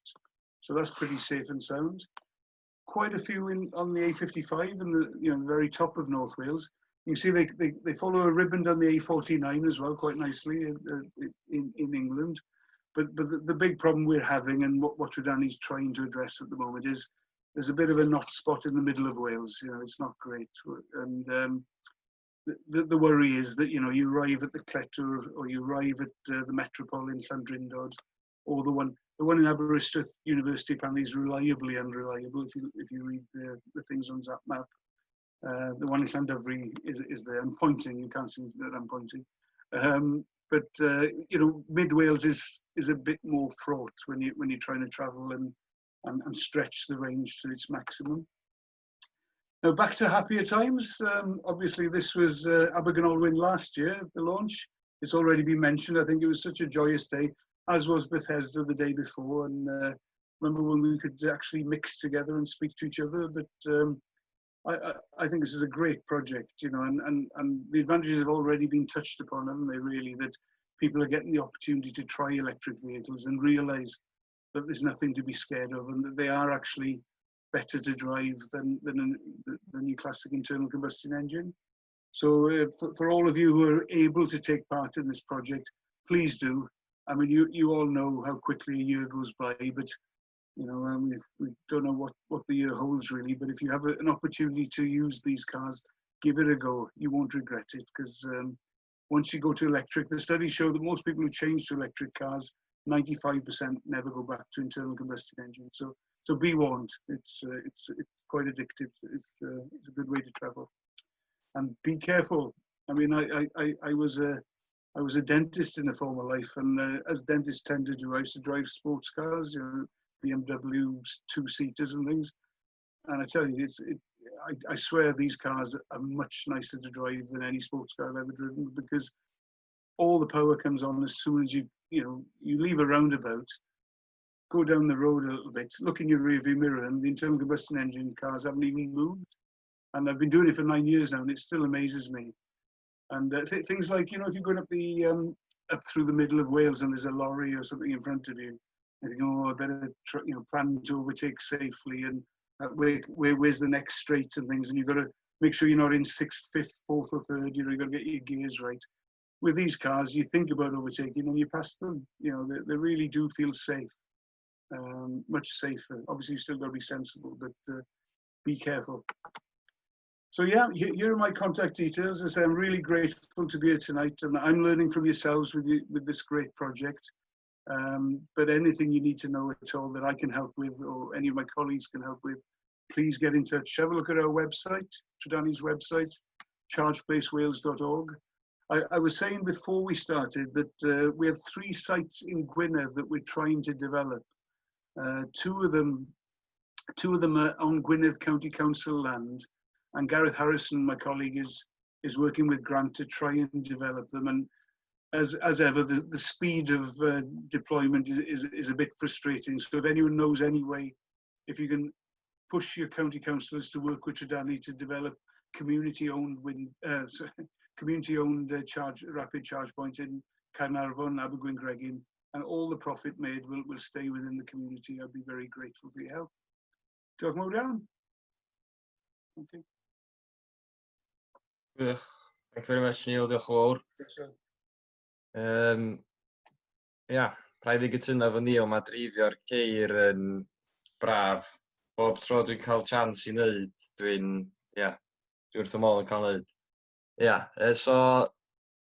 So that's pretty safe and sound. Quite a few on the A55 and the, you know, the very top of North Wales. You can see they follow a ribbon down the A49 as well, quite nicely in England. But the big problem we're having, and what Trydanni's trying to address at the moment, is there's a bit of a not spot in the middle of Wales. You know, it's not great. And The worry is that you arrive at the Cletwr or you arrive at the Metropole in Llandrindod, or the one in Aberystwyth University apparently is reliably unreliable if you read the things on Zap Map. The one in Llandovery is there. I'm pointing, you can't see that I'm pointing. But mid Wales is a bit more fraught when you're trying to travel and stretch the range to its maximum. Now back to happier times. Obviously, this was Abergynolwyn last year, the launch. It's already been mentioned. I think it was such a joyous day, as was Bethesda the day before. And remember when we could actually mix together and speak to each other. But I think this is a great project, and the advantages have already been touched upon, haven't they, really, that people are getting the opportunity to try electric vehicles and realise that there's nothing to be scared of and that they are actually better to drive than your classic internal combustion engine. So for all of you who are able to take part in this project, please do. I mean, you all know how quickly a year goes by, but we don't know what the year holds really. But if you have an opportunity to use these cars, give it a go. You won't regret it because once you go to electric, the studies show that most people who change to electric cars, 95% never go back to internal combustion engines. So be warned, it's quite addictive. It's a good way to travel. And be careful. I mean, I was a dentist in a former life, and as dentists tend to do, I used to drive sports cars, BMW two-seaters and things. And I tell you, I swear these cars are much nicer to drive than any sports car I've ever driven because all the power comes on as soon as you leave a roundabout, go down the road a little bit, look in your rearview mirror, and the internal combustion engine cars haven't even moved. And I've been doing it for 9 years now, and it still amazes me. And things like, if you're going up through the middle of Wales and there's a lorry or something in front of you, you think, "Oh, I better try, plan to overtake safely," and where's the next straight and things, and you've got to make sure you're not in sixth, fifth, fourth, or third. You've got to get your gears right. With these cars, you think about overtaking and you pass them. They really do feel safe, much safer. Obviously, you still got to be sensible, but be careful. So yeah, here are my contact details. As I say, I'm really grateful to be here tonight, and I'm learning from yourselves with this great project. But anything you need to know at all that I can help with or any of my colleagues can help with, please get in touch. Have a look at our website, Trydanni's website, chargeplacewales.org. I was saying before we started that we have three sites in Gwynedd that we're trying to develop. Two of them are on Gwynedd County Council land, and Gareth Harrison, my colleague, is working with Grant to try and develop them. And as ever, the speed of deployment is a bit frustrating. So if anyone knows any way, if you can push your county councillors to work with Trydanni to develop community-owned charge rapid charge points in Caernarfon, Abergwyngregyn, and all the profit made will stay within the community, I'd be very grateful for your help. Diolch yn fawr iawn. Okay. Gwych. Thank you very much, Neil. Diolch yn fawr. Ia, rhaid fi gytuno efo Neil, mae dreifio'r ceir yn braf. Bob tro dwi'n cael chance i wneud, dwi'n, ia, dwi wrth y modd yn cael wneud. Ia, so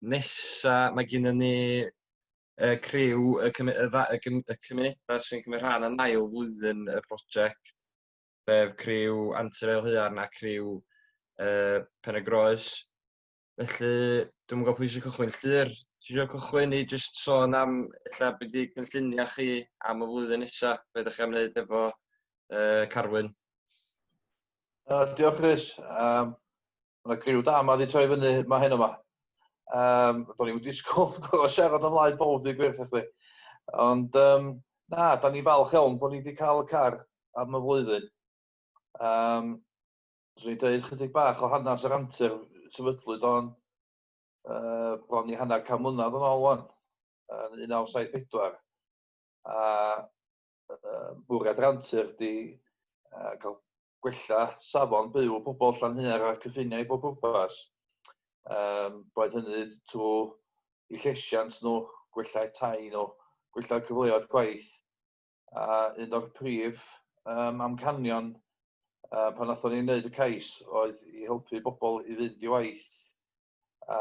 nesa mae gennym ni criw y cymunedau sy'n cymryd rhan yn ail flwyddyn y prosiect, sef criw Antur Aelhaearn a criw Pen y Groes. Felly, dwi'm yn gwybod pwy sy'n cychwyn. Llyr, ti eisiau cychwyn i jyst sôn am ella beth 'di cynlluniau chi am y flwyddyn nesaf, be ydych chi am wneud efo Carwyn? Diolch, Chris. Mae yna criw da yma wedi troi fyny ma heno yma. Do'n i'm disgwyl gorfod siarad ymlaen pob di gwir chdi. Ond na, da ni falch iawn bod ni wedi cael y car am y flwyddyn. Swn i'n dweud chydig bach o hanes yr antur. Sefydlwyd o'n bron i hanner can mlynedd yn ôl wan, yn 1974. A bwriad yr antur di cael gwella safon byw o bobl Llanhir a'r cyffiniau i bob pwrpas. Boed hynny trwy i llesiant nhw, gwella'u tai nhw, gwella'r cyfleoedd gwaith. A un o'r prif amcanion pan nathon ni wneud y cais oedd i helpu bobl i fynd i waith. A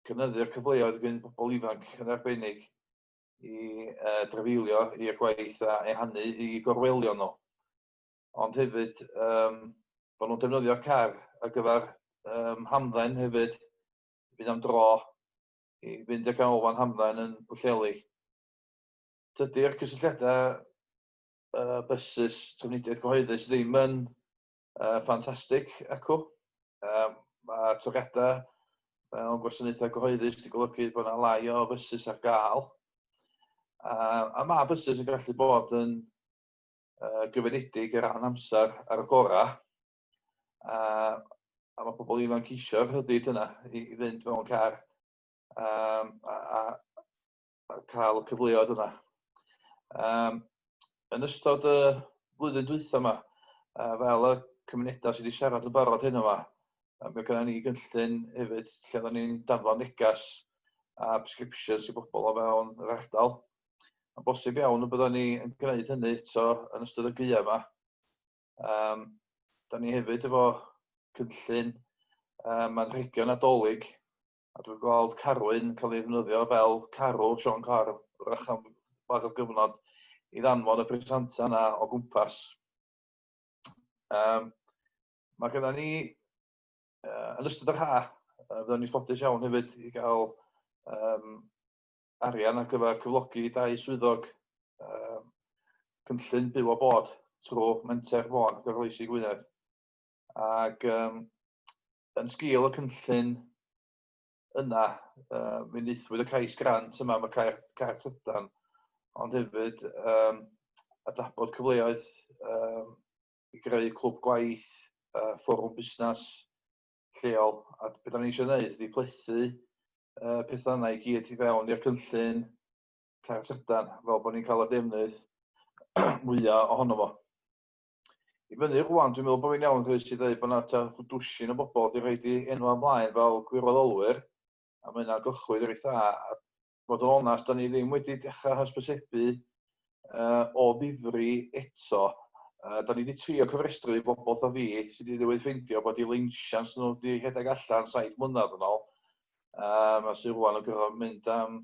cynyddu'r cyfleoedd gen bobl ifanc yn arbennig i uh, drafeilio i'r gwaith a ehangu i gorwelion nhw. Ond hefyd, um, bod nhw'n defnyddio'r car ar gyfer um, hamdden hefyd, fynd am dro i fynd i'r ganolfan hamdden yn Pwllheli. Tydi'r cysylltiadau uh, bysus trafnidiaeth gyhoeddus ddim yn ffantastig acw. Mae toriadau mewn gwasanaethau gyhoeddus wedi golygu bod yna lai o fysus ar gael. A mae bysus yn gallu bod yn gyfynedig ar ran amser ar y gorau. A mae pobl ifanc eisiau'r rhyddid yna i, i fynd mewn car um, a, a, a cael y cyfleoedd yna. Um, yn ystod y flwyddyn dwytha yma, fel y cymunedau sydd wedi siarad yn barod hyn yma, mae gennym ni gynllun hefyd lle oedden ni'n danfon negas a prescriptions i bobl o fewn yr ardal. Mae'n bosib iawn y byddwn ni yn gwneud hynny eto yn ystod y gaeaf yma. Um, da ni hefyd efo cynllun um, anrhegion Nadolig, a dwi'n gweld Carwyn cael ei ddefnyddio fel carw Siôn Corn, wrach am bach o gyfnod, i ddanfon y presanta yna o gwmpas. Um, mae gyda ni, uh, yn ystod yr ha, uh, fydden ni ffodus iawn hefyd i gael um, arian ar gyfer cyflogi dau swyddog um, cynllun byw a bod trwy Menter Môn ac Arloesi Gwynedd. Ac um, yn sgil y cynllun yna, uh, mi wnaethwyd y cais grant yma am y car, car trydan, ond hefyd um, adnabod cyfleoedd um, i greu clwb gwaith, uh, fforwm busnes lleol. A beth da ni eisiau gwneud ydy plethu uh, pethau yna i gyd i fewn i'r cynllun car trydan, fel bod ni'n cael y defnydd mwyaf ohono fo. I fyny rwan, dwi'n meddwl bod fi'n iawn Rhys i ddweud bod yna tua dwsin o bobl wedi rhoi i enw ymlaen fel gwirfoddolwyr, a mae hynna'n gychwyn reit dda. A fod yn onast, da ni ddim wedi dechrau hysbysebu uh, o ddifri eto. Uh, da ni wedi trio cyfrestru i bobl fatha fi sydd wedi ddiwedd ffeindio bod i leinsians nhw wedi rhedeg allan saith mlynedd yn ôl. Um, a sydd rwan yn gorfod mynd am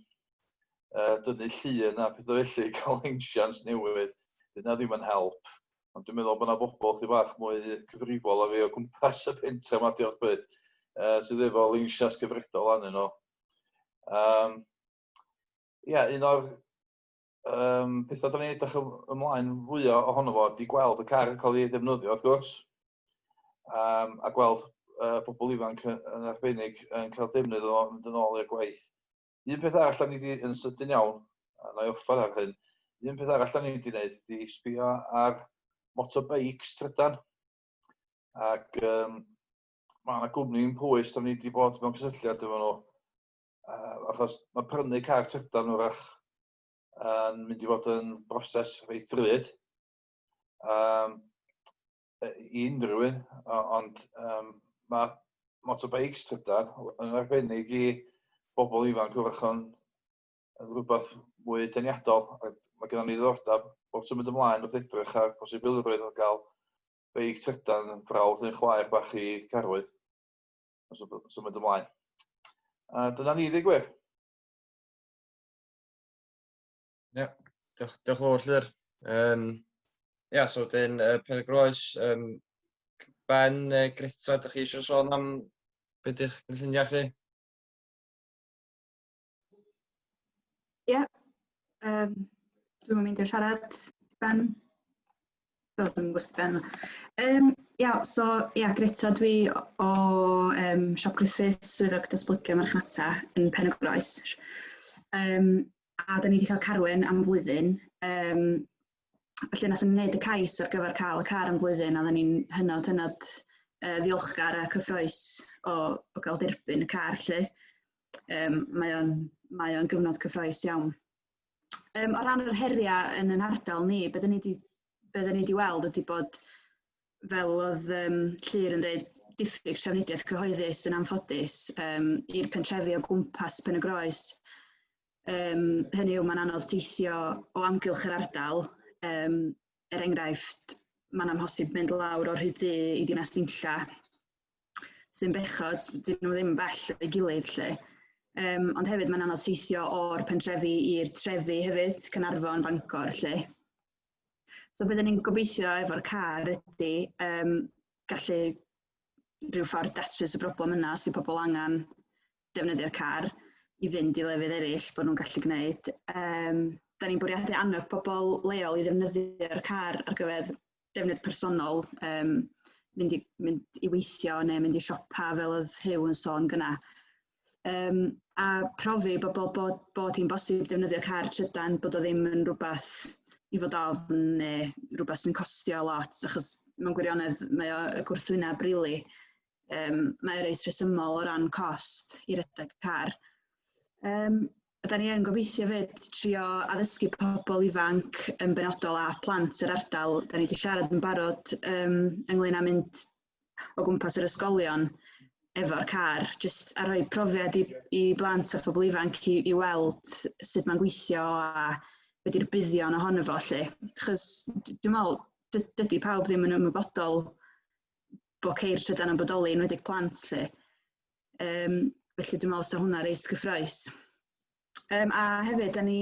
uh, dynnu llun a pethau felly i cael insians newydd. Dyna ddim yn help. Ond dwi'n meddwl bod yna bobl chdi bach mwy cyfrifol a fi o gwmpas y pentre yma, diolch byth, uh, sydd efo insians cyfredol arnyn nhw. Um, ia, un o'r um, pethau da ni'n edrych ymlaen fwyaf ohono fo ydy gweld y car yn cael ei ddefnyddio, wrth gwrs, um, a gweld uh, pobl ifanc yn arbennig yn cael defnydd o mynd yn ôl i'r gwaith. Un peth arall da ni wedi, yn sydyn iawn, a na i offer ar hyn, un peth arall da ni wedi gwneud ydy sbio ar motorbikes trydan. Ac um, mae yna gwmni yn Powys da ni wedi bod mewn cysylltiad efo nhw, uh, achos mae prynu car trydan wrach yn mynd i fod yn broses reit ddrud um, i unrhyw un, ond um, mae motorbikes trydan yn arbennig i bobl ifanc wrach yn, yn rhywbeth mwy deniadol. A mae gennym ni ddiddordeb wrth symud ymlaen wrth edrych ar posibilrwydd o gael beic trydan yn brawd neu chwaer bach i Carwyn. Symud ymlaen. A dyna ni, dweud gwir. Ie, yeah, diolch, diolch yn fawr, Llyr. Um, ia, so wedyn, uh, Pen y Groes, um, Ben, uh, Greta, ydych chi eisiau sôn am beth ydych cynlluniau chi? Ie, yeah. um, dwi'n mynd i siarad, Ben. O, dwi'n gwybod Ben. Um, ia, so, ia, Greta, dwi o um, Siop Griffiths, swyddog datblygu marchnata yn Pen y Groes. Um, a da ni wedi cael Carwyn am flwyddyn. Um, felly nath ni wneud y cais ar gyfer cael y car am flwyddyn a oedden ni'n hynod, hynod uh, ddiolchgar a cyffroes o, o gael derbyn y car lle. Um, mae o'n mae o'n gyfnod cyffroes iawn. Um, o ran yr heriau yn yn ardal ni, beth ni wedi be ni wedi weld ydy bod, fel oedd um, Llyr yn dweud, diffyg trafnidiaeth cyhoeddus yn anffodus um, i'r pentrefi o gwmpas Pen y Groes. Um, hynny yw, mae'n anodd teithio o amgylch yr ardal. Um, er enghraifft, mae'n amhosib mynd lawr o'r Rhyd Ddu i Dinas Dinlla. Sy'n bechod, dyn nhw ddim yn bell o'i gilydd 'lly. Ond hefyd mae'n anodd teithio o'r pentrefi i'r trefi hefyd, Caernarfon, Bangor 'lly. So byddwn ni'n gobeithio efo'r car ydy gallu rhyw ffordd datrys y broblem yna os 'di pobl angen defnyddio'r car i fynd i lefydd eraill bod nhw'n gallu gwneud. Da ni'n bwriadu annog pobl leol i ddefnyddio'r car ar gyfer defnydd personol, mynd i weithio neu mynd i siopa fel oedd Huw yn sôn gynna. A profi bobl bod hi'n bosib defnyddio car trydan, bod o ddim yn rhywbeth i fod ofn neu rhywbeth sy'n costio lot, achos mewn gwirionedd mae o y gwrthwyneb rili. Mae o reit rhesymol o ran cost i redeg car. A da ni yn gobeithio 'fyd trio addysgu pobl ifanc yn benodol a plant yr ardal. Da ni wedi siarad yn barod ynglyn â mynd o gwmpas yr ysgolion efo'r car, jyst a rhoi profiad i blant a phobl ifanc i weld sut mae'n gweithio a be 'di'r buddion ohono fo 'lly. Achos dwi'n meddwl dydy pawb ddim yn ymwybodol bod ceir trydan yn bodoli, enwedig plant 'lly. Felly dwi'n meddwl 'sa hwnna reit gyffrous. A hefyd, da ni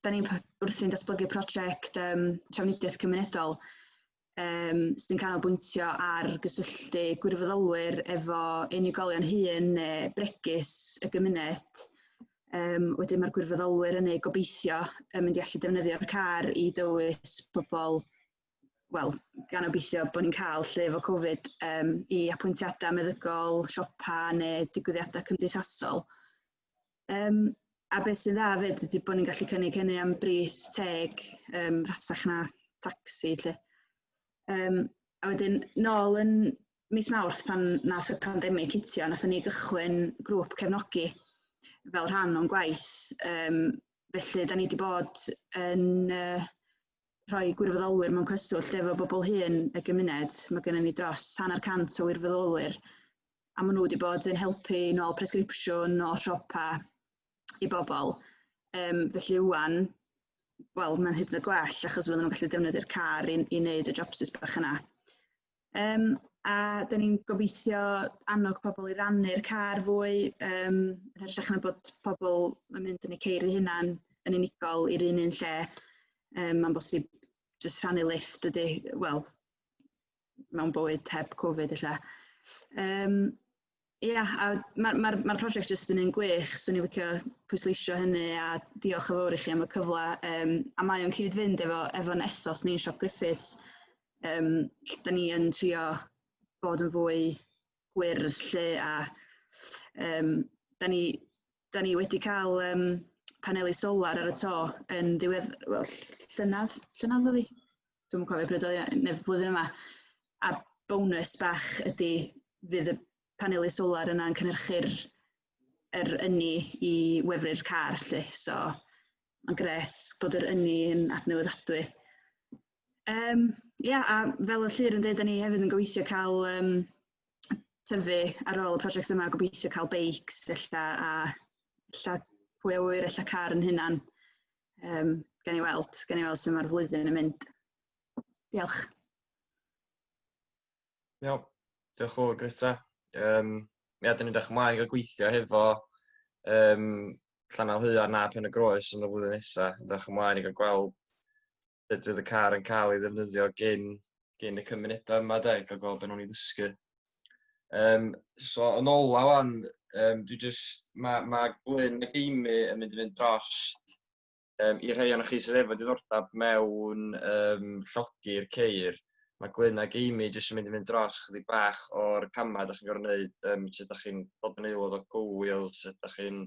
wrthi'n datblygu prosiect trafnidiaeth cymunedol sy'n canolbwyntio ar gysylltu gwirfoddolwyr efo unigolion hŷn neu bregus y gymuned. Wedyn mae'r gwirfoddolwyr yn ei gobeithio yn mynd i allu defnyddio'r car i dywys pobl, wel, gan obeithio bod ni'n cael lle efo Covid, i apwyntiadau meddygol, siopa neu digwyddiadau cymdeithasol. A beth sy'n dda 'fyd ydy bod ni'n gallu cynnig hynny am bris teg, rhatach na tacsi 'lly. A wedyn nôl yn mis Mawrth pan nath y pandemig hitio, nathon ni gychwyn grŵp cefnogi fel rhan o'n gwaith. Felly da ni wedi bod yn rhoi gwirfoddolwyr mewn cyswllt efo bobl hŷn y gymuned. Mae gennym ni dros 50% o wirfoddolwyr a maen nhw wedi bod yn helpu nôl presgripsiwn, nôl siopa i bobl. Felly ŵan, wel, mae'n hyd yn oed gwell achos fydden nhw'n gallu defnyddio'r car i wneud y jobsys bach yna. A da ni'n gobeithio annog pobl i rannu'r car fwy, yn hytrach na bod pobl yn mynd yn eu ceir eu hunain yn unigol i'r un un lle. Mae'n bosib jyst rhannu lift ydy, wel, mewn bywyd heb Covid ella. Ia, a mae'r ma prosiect jyst yn un gwych, swn i'n licio pwysleisio hynny a diolch yn fawr i chi am y cyfle. A mae o'n cyd-fynd efo'n ethos ni'n Siop Griffiths. Da ni yn trio bod yn fwy gwyrdd lle a da ni wedi cael paneli solar ar y to yn ddiwedd, wel, llynedd, llynedd oedd hi? Dwi'm yn cofio pryd oedd hi, neu flwyddyn yma. A bonus bach ydy fydd y paneli solar yna'n cynhyrchu'r yr ynni i wefru'r car 'lly. So mae'n grêt bod yr ynni yn adnewyddadwy. Ia, a fel y Llyr yn dweud, da ni hefyd yn gobeithio cael tyfu ar ôl y prosiect yma, gobeithio cael beics ella a ella pwy a wyr ella car yn hunan. Gawn ni weld sut mae'r flwyddyn yn mynd. Diolch. Iawn, diolch yn fawr, Greta. Ia, dyn ni'n edrych ymlaen i gael gweithio hefo Llanaelhaearn a Pen y Groes yn y flwyddyn nesaf. Edrych ymlaen i gael gweld sut fydd y car yn cael ei ddefnyddio gyn y cymunedau yma, de, gael gweld beth nhw'n ei ddysgu. So, yn ola wan, dwi just, mae Glyn ac Amy yn mynd i fynd dros i rhai ohonoch chi sydd efo diddordeb mewn llogi'r ceir. Mae Glyn ac Amy jyst yn mynd i fynd dros chydig bach o'r camau ydych chi'n gorfod gwneud, sut ydych chi'n dod yn aelod o Go Wheels, sut ydych chi'n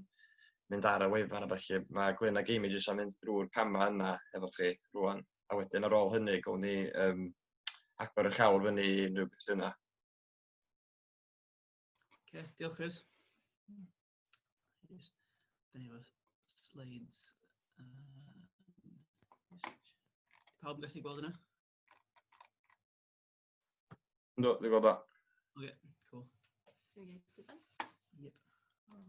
mynd ar y wefan a felly. Mae Glyn ac Amy jyst yn mynd drwy'r camau yna efo chi rwan. A wedyn ar ôl hynny, gawn ni agor y llawr fyny i unrhyw gwestiynau. Okay, diolch, Chris. Just, da ni efo slides. Pawb yn gallu gweld yna? Yndw, dwi'n gweld o. Okay, cool. Do we go to present? Yep. Oh.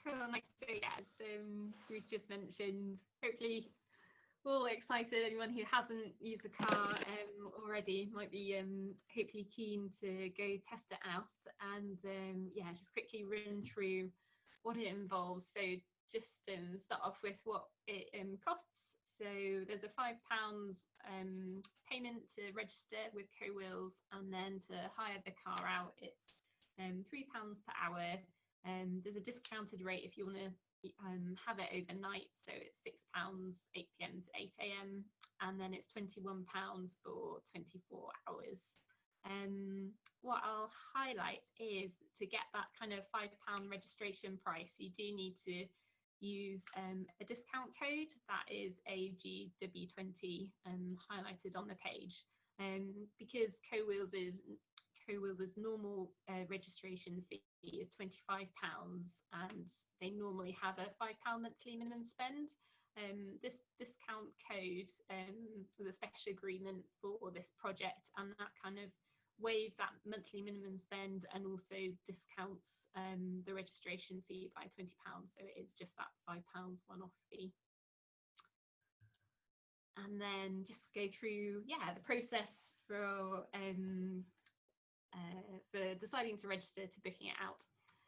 Cool, nice. So yeah, as Bruce just mentioned, hopefully We're all excited. Anyone who hasn't used a car already might be hopefully keen to go test it out. And yeah, just quickly run through what it involves. So just start off with what it costs. So there's a £5 payment to register with CoWheels, and then to hire the car out, it's £3 per hour. There's a discounted rate if you want to have it overnight, so it's £6 8 p.m. to 8 a.m, and then it's £21 for 24 hours. What I'll highlight is to get that kind of £5 registration price, you do need to use a discount code that is AGW20 highlighted on the page, because CoWheels' normal registration fee is £25, and they normally have a £5 monthly minimum spend. This discount code was a special agreement for this project, and that kind of waives that monthly minimum spend and also discounts the registration fee by £20. So it is just that £5 one-off fee. And then just go through, yeah, the process for deciding to register to booking it out.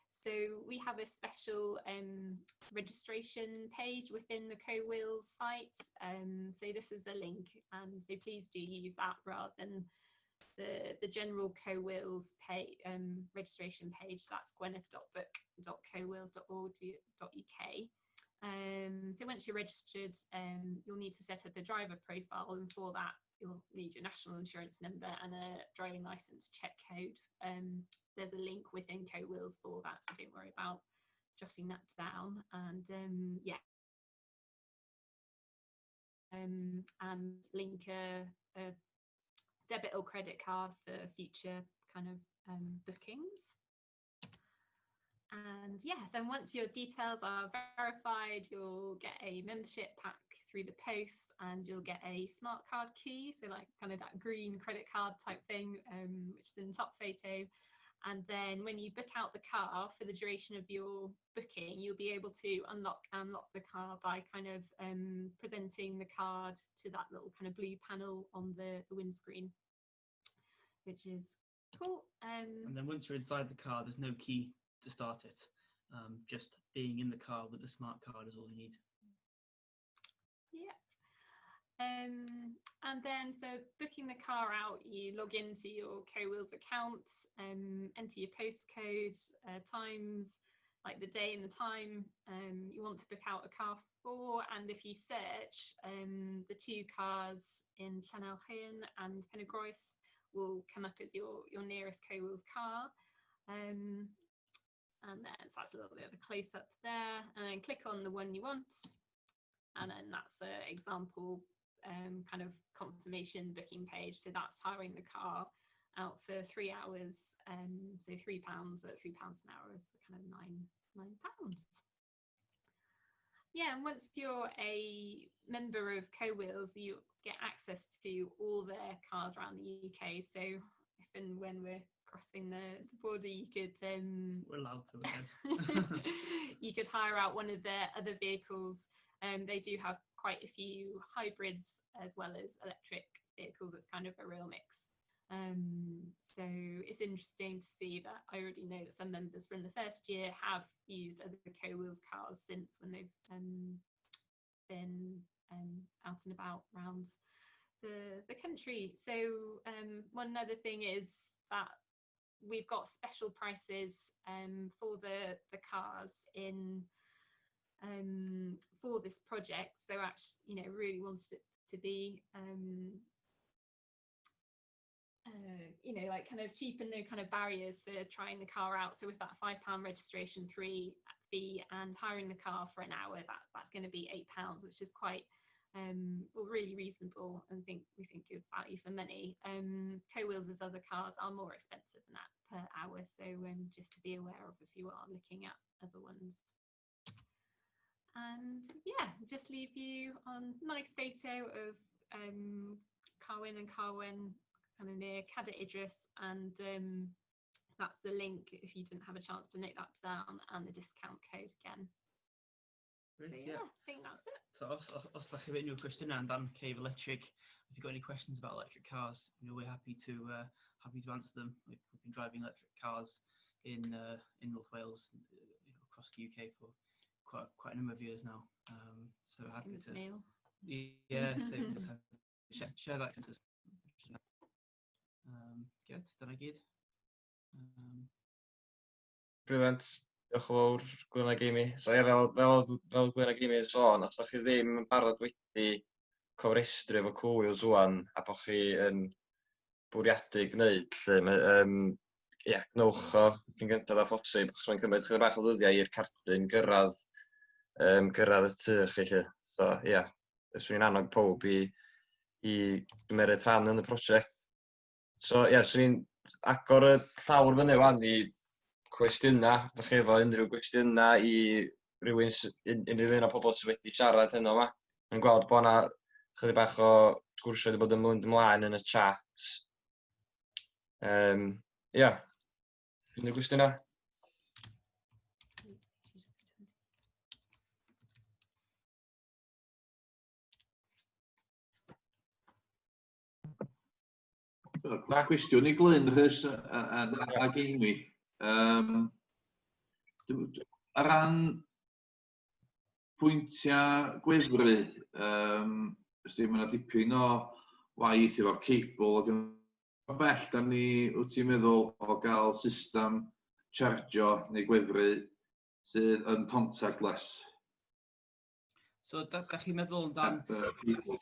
So we have a special registration page within the CoWheels site. So this is the link, and so please do use that rather than the general CoWheels pay, registration page. That's gwynedd.book.cowheels.org.uk. So once you're registered, you'll need to set up a driver profile, and for that you'll need your national insurance number and a driving license check code. There's a link within CoWheels for that, so don't worry about jotting that down. And yeah, and link a debit or credit card for future kind of bookings. And yeah, then once your details are verified, you'll get a membership pack through the post, and you'll get a smart card key, so like kind of that green credit card type thing, which is in the top photo. And then when you book out the car for the duration of your booking, you'll be able to unlock and lock the car by kind of presenting the card to that little kind of blue panel on the windscreen, which is cool. And then once you're inside the car, there's no key to start it. Just being in the car with the smart card is all you need. Yeah. And then for booking the car out, you log into your CoWheels account, enter your postcode, times, like the day and the time you want to book out a car for. And if you search, the two cars in Llaneilian and Penygroes will come up as your nearest CoWheels car. And then so that's a little bit of a close-up there, and then click on the one you want, and then that's an example kind of confirmation booking page. So that's hiring the car out for 3 hours, so £3 at £3 an hour is kind of £9. Yeah, and once you're a member of CoWheels, you get access to all their cars around the UK. So if and when we're crossing the border, you could we're allowed to again. You could hire out one of their other vehicles. They do have quite a few hybrids as well as electric vehicles. It's kind of a real mix. So it's interesting to see that I already know that some members from the first year have used other CoWheels cars since, when they've been out and about around the country. So one other thing is that we've got special prices for the cars in for this project. So actually, you know, really wants it to be you know, like kind of cheap and no kind of barriers for trying the car out. So with that £5 registration fee and hiring the car for an hour, that's going to be £8, which is quite well, really reasonable, and we think good value for money. CoWheels' other cars are more expensive than that per hour, so just to be aware of if you are looking at other ones. And yeah, just leave you on a nice photo of Carwyn and Carwen kind of near Cadair Idris, and that's the link if you didn't have a chance to note that down, and the discount code again. Great, So, yeah. yeah, I think that's it. So os da chi efo unrhyw cwestiynau amdan ceir electric, if you've got any questions about electric cars, we're happy to answer them. Like, we've been driving electric cars in North Wales, across the UK for quite a number of years now. So Same happy as to Neil. Yeah, so just happy to share that. Good, dyna gyd. Brilliant. Diolch yn fawr, Glyn ag Amy. So ie, fel Glyn ag Amy yn sôn, os da chi ddim yn barod wedi cofrestru efo Cowheels ŵan, a bod chi yn bwriadu gwneud, lle, mae, ie, gnewch o cyn gyntaf â phosib, achos mae'n cymryd chydig bach o ddyddiau i'r cardyn gyrraedd y tŷ chi, lle. So ie, swn i'n annog pob i gymeryd rhan yn y prosiect. So ie, swn i'n agor y llawr fyny wan i cwestiynau. Ydych chi efo unrhyw gwestiynau i rywun, unrhyw un o pobl sydd wedi siarad heno yma? Yn gweld bod yna chydig bach o sgwrsio wedi bod yn mynd ymlaen yn y chat. Ia, unrhyw gwestiynau? Na, cwestiwn i Glyn, Rhys, a Amy. Ar ran pwyntiau gwefru, ysdi, mae yna dipyn o waith efo'r cable ac yn bell, da ni, wyt ti'n meddwl, o gael system chargio neu gwefru sydd yn contactless? So, da chi'n meddwl amdan Heb cable.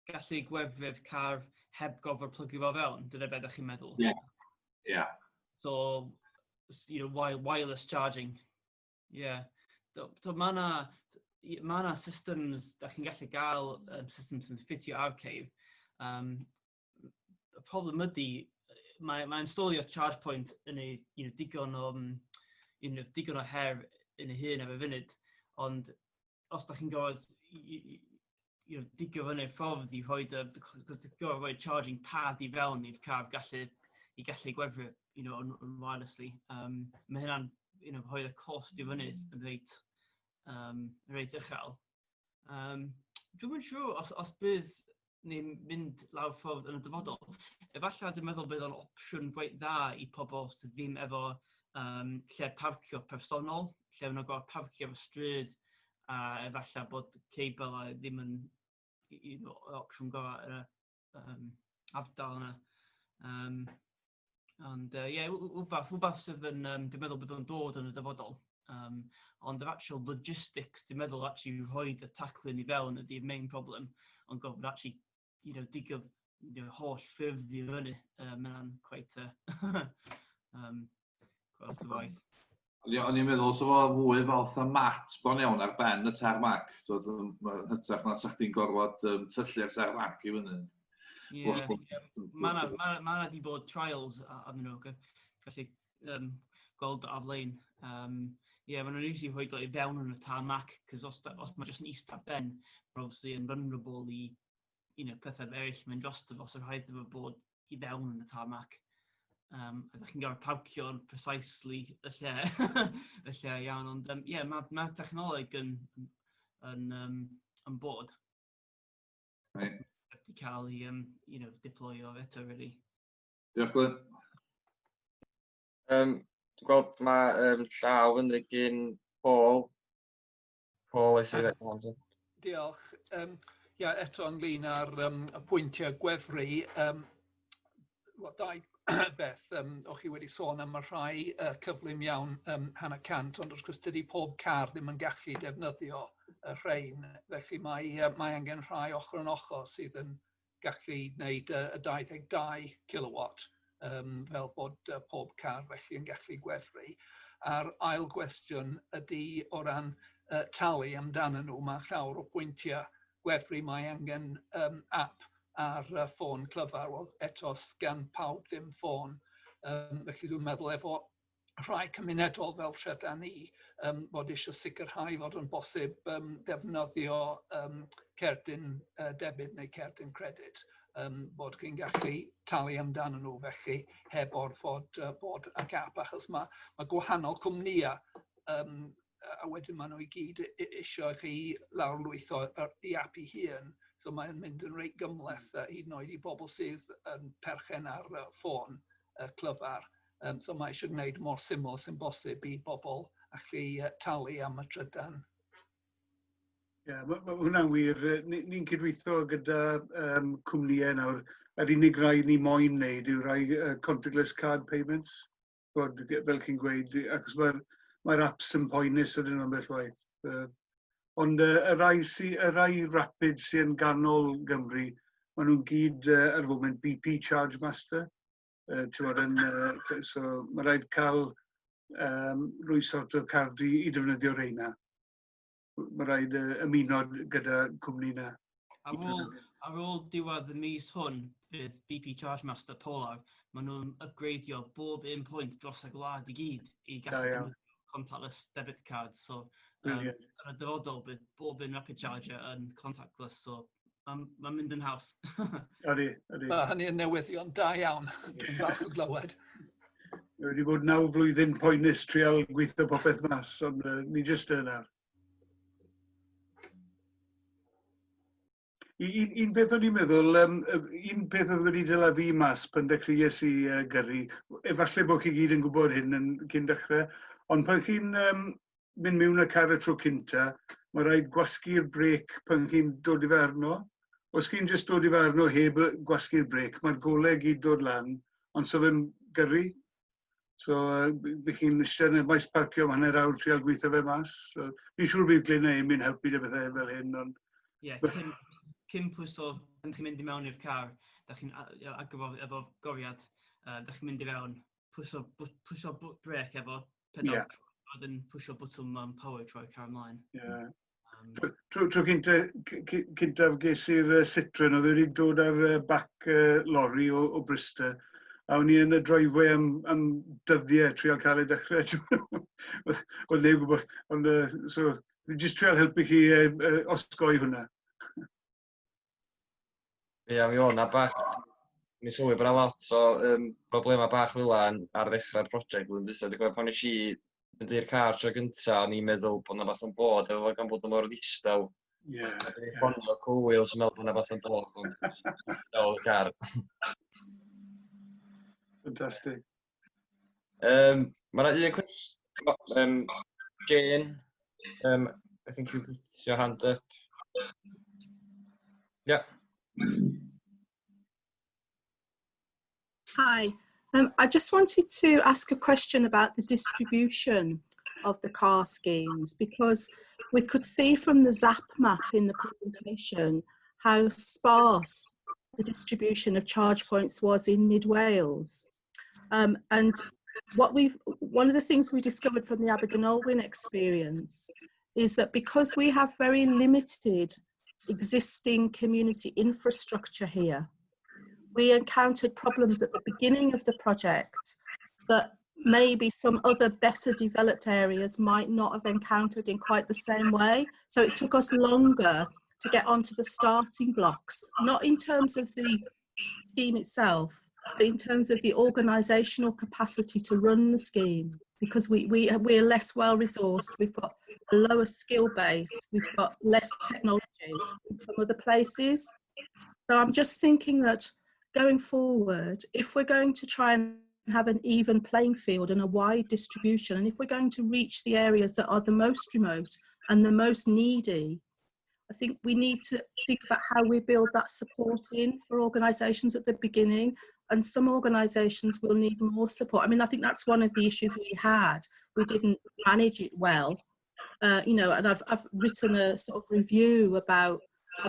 gallu gwefru'r car heb gofod plygio fo fewn? Dyna beth da chi'n meddwl? Ie. Ie. So, wireless charging. Yeah. So mae na, ma na systems, da chi'n gallu gael systems sy'n ffitio ar ceir. Y problem ydy, mae installio charge point yn ei, digon o, digon o her yn ei hun ar y funud, ond os da chi'n gorfod digio fyny'r ffordd i rhoi y, cos ti'n gorfod rhoi charging pad i fewn i'r car i gallu gwefru, yn wirelessly. Mae hynna'n, rhoi y cost i fyny yn reit uchel. Dwi'm yn siŵr os bydd ni'n mynd lawr ffordd yn y dyfodol. Efallai dwi'n meddwl bydd o'n opsiwn gweith dda i pobl sydd ddim efo lle parcio personol, lle maen nhw'n gorfod parcio ar y stryd, a efallai bod cable a ddim yn opsiwn gorau yn y ardal yna. Ond ie, wbath sydd yn, dwi'n meddwl bydd o'n dod yn y dyfodol. Ond yr actual logistics, dwi'n meddwl actually rhoi y taclyn i fewn ydy'r main problem, ond gorfod actually, digio holl ffyrdd i fyny, mae hwnna'n quite lot o waith. O'n i'n meddwl, so fo fwy fel fatha mat bron iawn ar ben y tarmac, so yn hytrach na sa chdi'n gorfod tyllu'r tarmac i fyny. Ie, Wrth ie. gwrs. Ma' 'na di bod trials arnyn nhw, gallu gweld ar-lein. Ie, ma' nhw'n usually rhoi i fewn yn y tarmac, cos os ma' jyst yn eistedd ar ben, ma' obviously yn vulnerable i pethau eraill mynd drosto fo, so rhaid iddo fo bod i fewn yn y tarmac. A ydych chi'n gorfod parcio'n precisely y lle iawn, ond ie, ma technoleg yn bod. Wedi cael ei deployo eto, really. Diolch, Glyn. Dwi'n gweld mae llaw fyny gyn Paul. Paul, eisiau i ddechrau. Diolch. Ia, eto ynglyn â'r y pwyntiau gwefru, wel, dau beth, o'ch chi wedi sôn am y rhai cyflym iawn 0.5, ond wrth gwrs dydy pob car ddim yn gallu defnyddio y rhain, felly mae angen rhai ochr yn ochr sydd yn gallu gwneud y 22 kilowatt, fel bod pob car felly yn gallu gwefru. A'r ail gwestiwn ydy o ran talu amdanyn nhw, mae llawer o pwyntiau gwefru, mae angen app ar ffôn clyfar, wel, eto gan pawb ddim ffôn. Felly dwi'n meddwl efo rhai cymunedol fel Trydan ni, bod eisiau sicrhau fod yn bosib defnyddio cerdyn debyd neu cerdyn credit, bod chi'n gallu talu amdanyn nhw felly heb orfod bod ag app, achos mae gwahanol cwmnïau a wedyn maen nhw i gyd isio i chi lawrlwytho i app i hun. So mae'n mynd yn reit gymhleth hyd yn oed i bobl sydd yn perchen ar ffôn clyfar. So mae eisiau gwneud mor syml sy'n bosib i bobl allu talu am y trydan. Ie, yeah, mae hwnna'n wir. Ni'n ni cydweithio gyda cwmnïau nawr. Yr unig rai ni moyn wneud yw rai contactless card payments. Bod, fel chi'n gweud, achos mae'r mae apps yn poenus ydyn nhw'n bell waith. Ond y rai rapid sy'n ganol Gymru, maen nhw'n gyd ar y foment BP Charge Master. Yn, so mae rhaid cael rwy sort o card i defnyddio reina. Mae rhaid ymuno gyda cwmni na. Ar ôl diwedd y mis hwn, bydd BP Charge Master Polar, maen nhw'n upgradeio bob un pwynt dros y gwlad i gyd i gallu contactless debit cards. So, yn y dyfodol, bydd bob un rapid charger yn contactless, so mae'n ma mynd yn haws. Ydy. Mae hynny yn newyddion da iawn. Dwi'n falch o glywed. Mae wedi bod 9 flwyddyn poenus trial gweithio popeth mas, ond ni jyst yna. Un peth o'n i'n meddwl, un peth oedd wedi dala fi mas pan dechreuais i gyrru, efallai bod chi gyd yn gwybod hyn yn cyn dechrau, ond pan chi'n mynd mewn y car y tro cynta, mae rhaid gwasgu'r brêc pan chi'n dod i fe arno. Os chi'n just dod i fe arno heb gwasgu'r brêc, mae'r golau gyd dod lan, ond so fe'n gyrru. So, by chi'n eistedd yn y maes parcio am hanner awr trial gweithio fe mas. So, fi'n siŵr bydd Glyn a Amy'n helpu dy bethau fel hyn, ond Ie, yeah, cyn pwyso, pan chi'n mynd i mewn i'r car, da chi'n agor efo goriad, da chi'n mynd i fewn, pwyso brêc efo pedal, yeah. Wedyn pwyso bwtwm power troi car ymlaen. Yeah. Tro cyntaf ges i'r Citroen, oedd wedi dod ar back lorry o Bristol, a o'n i yn y driveway am dyddiau trial cael ei dechrau. Oedd neb gwybod, ond so, jyst trial helpu chi osgoi hwnna. Ie, mi o'n na bach, mi sylwi bod 'na lot o problemau bach fel 'na ar ddechrau'r prosiect blwyddyn dwytha. Dwi'n cofio pan nes i fynd i'r car tro gynta, o'n i'n meddwl bod 'na fath yn bod efo fo gan bod o mor ddistaw. Dwi'n ffonio Cool Wheels yn meddwl bod 'na fath yn bod, ond ddistaw oedd y car. Fantastic. Mae yna un cwestiwn. Jane, I think you put your hand up. Yeah. Hi, I just wanted to ask a question about the distribution of the car schemes, because we could see from the ZAP map in the presentation how sparse the distribution of charge points was in Mid Wales. And one of the things we discovered from the Abergynolwyn experience is that because we have very limited existing community infrastructure here, we encountered problems at the beginning of the project that maybe some other better developed areas might not have encountered in quite the same way. So it took us longer to get onto the starting blocks, not in terms of the scheme itself, but in terms of the organisational capacity to run the scheme, because we're less well resourced, we've got a lower skill base, we've got less technology than some other places. So I'm just thinking that going forward, if we're going to try and have an even playing field and a wide distribution, and if we're going to reach the areas that are the most remote and the most needy, I think we need to think about how we build that support in for organisations at the beginning. And some organisations will need more support. I mean, I think that's one of the issues we had. We didn't manage it well, and I've written a sort of review about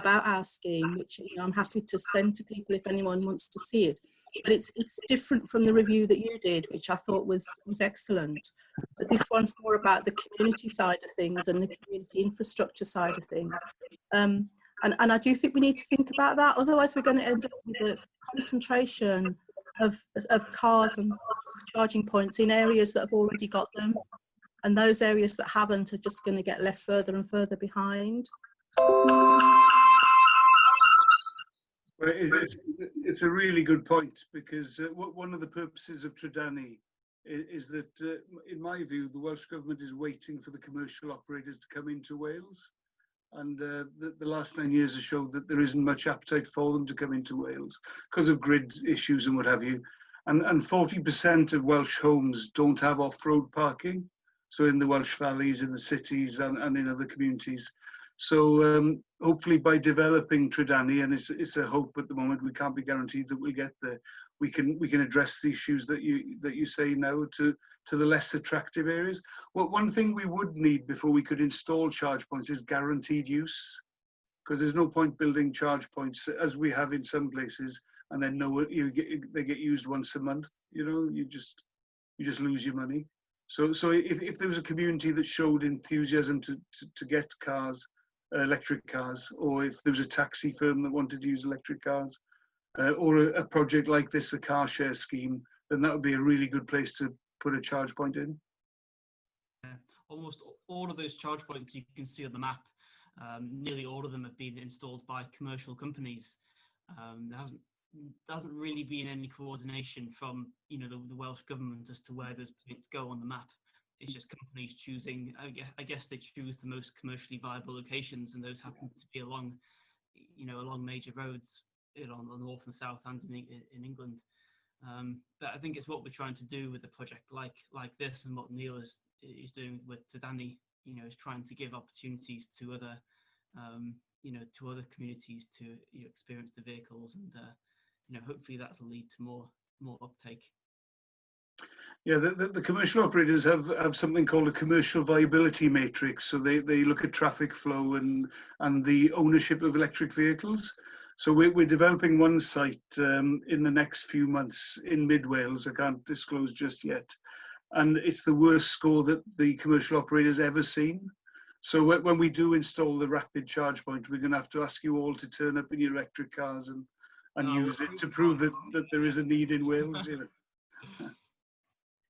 our scheme, which I'm happy to send to people if anyone wants to see it. But it's different from the review that you did, which I thought was excellent. But this one's more about the community side of things and the community infrastructure side of things. And I do think we need to think about that. Otherwise, we're going to end up with a concentration of cars and charging points in areas that have already got them. And those areas that haven't are just going to get left further and further behind. Well, it's a really good point, because one of the purposes of Trydanu is that, in my view, the Welsh Government is waiting for the commercial operators to come into Wales. And the last 9 years has showed that there isn't much appetite for them to come into Wales because of grid issues and what have you. And 40% of Welsh homes don't have off-road parking. So in the Welsh valleys, in the cities and in other communities. So hopefully by developing Tridani, and it's a hope at the moment, we can't be guaranteed that we'll get there, we can address the issues that you say now to the less attractive areas. Well, one thing we would need before we could install charge points is guaranteed use, because there's no point building charge points as we have in some places, and then no, you get, they get used once a month. You just lose your money. So if there was a community that showed enthusiasm to get cars, electric cars, or if there was a taxi firm that wanted to use electric cars, or a project like this, a car share scheme, then that would be a really good place to put a charge point in. Yeah, almost all of those charge points you can see on the map, nearly all of them have been installed by commercial companies. There hasn't really been any coordination from the Welsh government as to where those points go on the map. It's just companies choosing. I guess they choose the most commercially viable locations, and those happen to be along major roads on the north and south and in England. But I think it's what we're trying to do with a project like this, and what Neil is doing with Tridani, is trying to give opportunities to other communities to experience the vehicles, and hopefully that'll lead to more uptake. Yeah, the commercial operators have something called a commercial viability matrix. So they look at traffic flow and the ownership of electric vehicles. So we're developing one site in the next few months in mid Wales. I can't disclose just yet. And it's the worst score that the commercial operators ever seen. So when we do install the rapid charge point, we're going to have to ask you all to turn up in your electric cars and Oh, use it to prove that there is a need in Wales.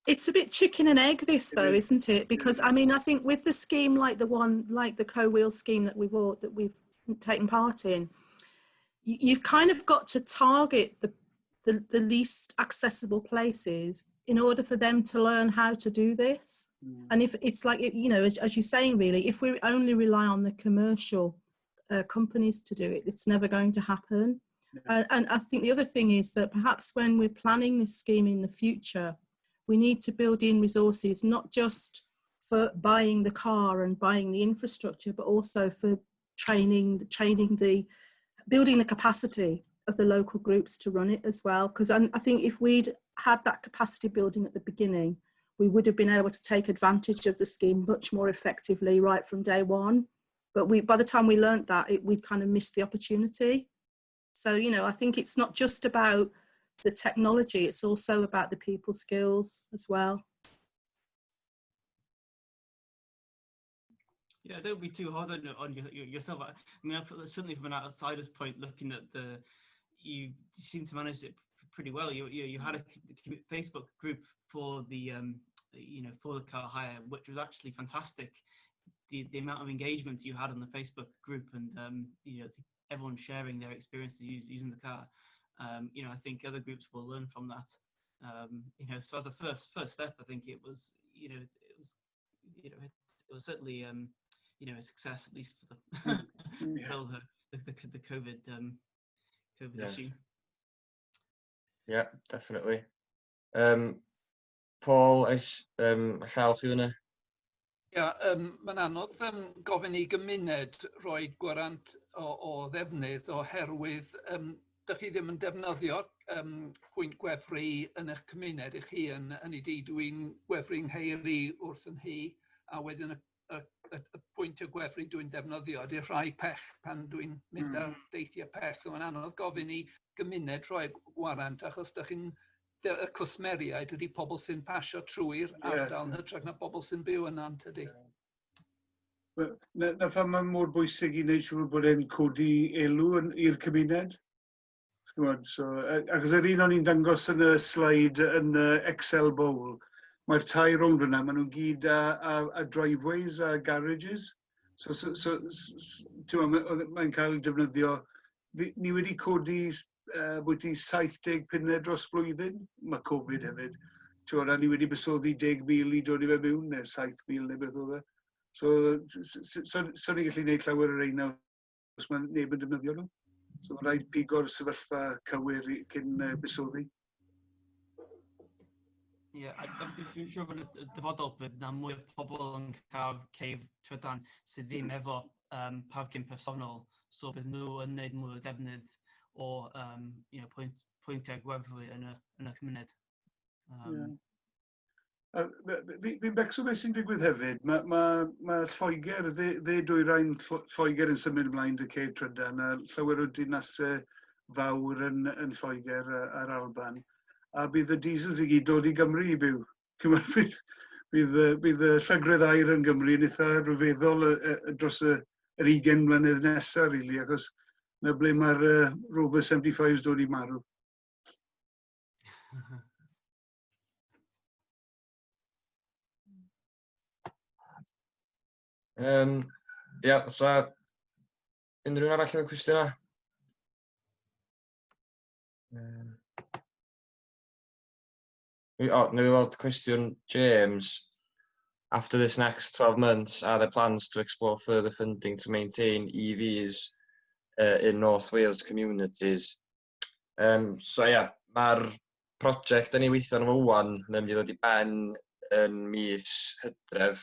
It's a bit chicken and egg, this, It though, is. isn't it? Because I mean, I think with the scheme like the one, like the Co-Wheel scheme that we've taken part in, you've kind of got to target the least accessible places in order for them to learn how to do this. And if it's like, as you're saying, really, if we only rely on the commercial companies to do it, it's never going to happen. And I think the other thing is that perhaps when we're planning this scheme in the future, we need to build in resources, not just for buying the car and buying the infrastructure, but also for training, building the capacity of the local groups to run it as well. Because I think if we'd had that capacity building at the beginning, we would have been able to take advantage of the scheme much more effectively right from day one. But by the time we learnt that, we'd kind of missed the opportunity. So I think it's not just about the technology, it's also about the people skills as well. Yeah, don't be too hard on yourself. I mean, certainly from an outsider's point, looking at the, you seem to manage it pretty well. You had a Facebook group for the car hire, which was actually fantastic. The amount of engagement you had on the Facebook group and everyone sharing their experiences using the car. I think other groups will learn from that. So as a first step, I think it was certainly a success, at least for the till the COVID issue. Yeah, definitely. Paul, oes llaw chi fyny? Ia, mae'n anodd gofyn i gymuned roi gwarant o ddefnydd oherwydd dych chi ddim yn defnyddio pwynt gwefru yn eich cymuned eich hun. Hynny ydi, dwi'n gwefru 'ngheir i wrth 'y nhŷ, a wedyn y pwyntiau gwefru dwi'n defnyddio ydy'r rhai pell pan dwi'n mynd ar deithiau pell. So mae'n anodd gofyn i gymuned rhoi gwarant achos dych chi'n y cwsmeriaid ydy pobl sy'n pasio trwy'r ardal yn hytrach na pobl sy'n byw yna, tydi? Wel, na pham mae mor bwysig i wneud siŵr bod e'n codi elw i'r cymuned. Ch'mod, so, achos yr un o'n i'n dangos yn y slide yn y Excel Bowl, mae'r tai rownd fyna, maen nhw'n gyd â driveways a garages. So, ti'n gwbod, mae'n cael ei defnyddio. Ni wedi codi bwyty 70 punnau dros flwyddyn, mae Covid hefyd. Ti'n a ni wedi buddsoddi 10,000 i dod i fe mewn, neu 7,000 neu beth oedd e. So, so ni'n gallu gwneud llawer o'r reina os mae neb yn defnyddio nhw. So mae'n rhaid pigo'r sefyllfa cywir cyn buddsoddi. Ie, yeah, dwi'n siŵr bod y dyfodol bydd na mwy o pobl yn cael ceir trydan sydd ddim efo parcing personol, so bydd nhw yn gwneud mwy o ddefnydd o pwyntiau gwefru yn y cymuned. Yeah. Fi'n becso beth sy'n digwydd hefyd. Mae Lloegr, dde dwyrain Lloegr yn symud ymlaen 'da ceir trydan, a llawer o dinasau fawr yn Lloegr a'r Alban. A bydd y diesels i gyd dod i Gymru i byw. Bydd y llygredd aer yn Gymru yn eitha rhyfeddol dros yr 20 mlynedd nesaf, really, achos na ble mae'r Rover 75s dod i marw. Ia, so unrhyw un arall efo cwestiwn? O, neu fi weld cwestiwn James. After this next 12 months, are there plans to explore further funding to maintain EVs in North Wales communities? So ia, yeah, mae'r prosiect da ni weithio arno fo ŵan, mae'n mynd i ddod i ben yn mis Hydref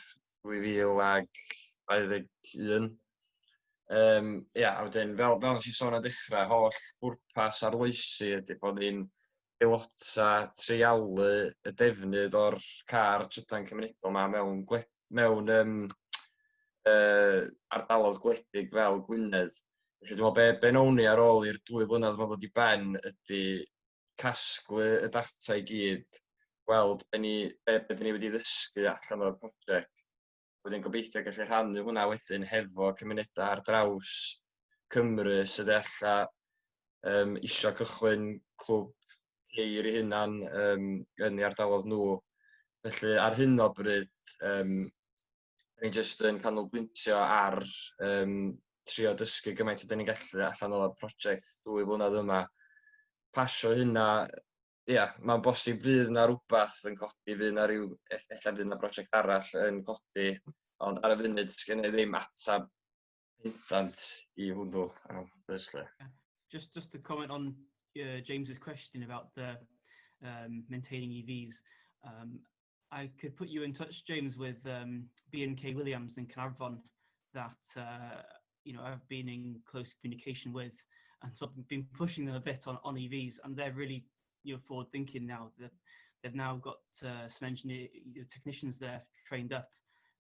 2021. Ia, a wedyn, fel nes i sôn ar dechrau, holl bwrpas arloesi ydy bod ni'n aelota treialu y defnydd o'r car trydan cymunedol yma mewn ardaloedd gwledig fel Gwynedd. Felly dwi'n meddwl be nawn ni ar ôl i'r 2 flynedd ma ddod i ben ydy casglu y data i gyd, gweld be ni wedi ddysgu allan o'r prosiect. Wedyn gobeithio gallu rhannu hwnna wedyn hefo cymunedau ar draws Cymru sydd ella isio cychwyn clwb ceir eu hunan yn eu ardaloedd nhw. Felly ar hyn o bryd, ni jyst yn canolbwyntio ar trio dysgu gymaint ydyn ni'n gallu allan o'r prosiect 2 flynedd yma. Pasio hynna, ia, mae'n bosib fydd na rhywbeth yn codi, fydd na ryw, ella fydd na brosiect arall yn codi, ond ar y funud sgen i ddim atab pendant i hwnnw, honestly. Just to comment on James's question about the maintaining EVs, I could put you in touch, James, with B&K Williams in Caernarfon that I've been in close communication with, and so I've been pushing them a bit on EVs, and they're really forward thinking now. That they've now got some engineer technicians there trained up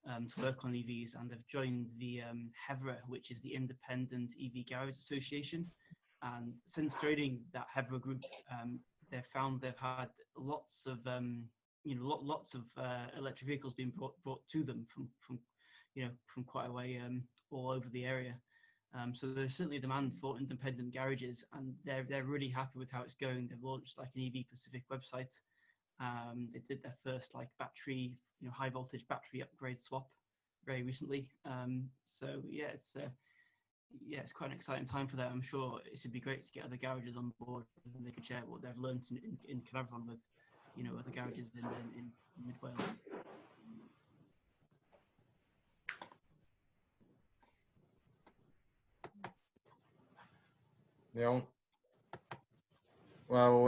to work on EVs, and they've joined the HEVRA, which is the Independent EV Garage Association. And since joining that HEVRA group, they've found they've had lots of lots of electric vehicles being brought to them from quite a way all over the area. So there's certainly demand for independent garages, and they're really happy with how it's going. They've launched like an EV specific website. They did their first like battery, high voltage battery upgrade swap very recently. So yeah, it's quite an exciting time for them. I'm sure it should be great to get other garages on board and they could share what they've learned in Caernarfon with other garages in Mid Wales. Iawn. Wel,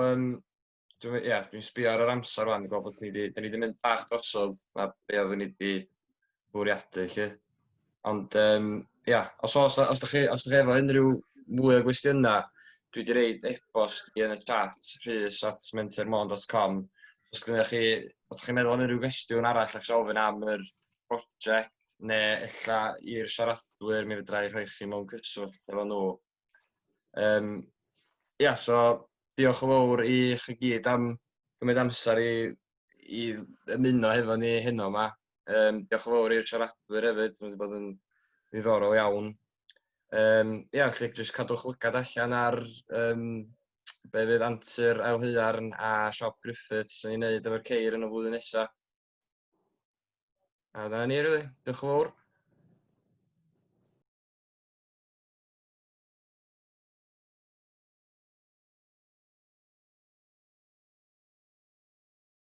dwi'n ia, dwi'n sbio ar yr amser rwan, gweld bod da ni wedi mynd bach drosodd na be oeddwn ni wedi bwriadu, lle. Ond, ia, os da chi efo unrhyw mwy o gwestiynau, dwi wedi rhoid e-bost i yn y chat, rhys@mentermon.com. Os ydych chi'n meddwl am unrhyw gwestiwn arall ac ofyn am yr prosiect, neu ella i'r siaradwyr, mi fedra i rhoi chi mewn cyswllt efo nhw. Ia, so diolch yn fawr i chi gyd am gymryd amser i ymuno hefo ni heno yma. Diolch yn fawr i'r siaradwyr hefyd, mae wedi bod yn ddiddorol iawn. Ia, felly jyst cadwch lygad allan ar be fydd Antur Aelhaearn a Siop Griffiths yn ei wneud efo'r ceir yn y flwyddyn nesaf. A dyna ni, really. Diolch yn fawr.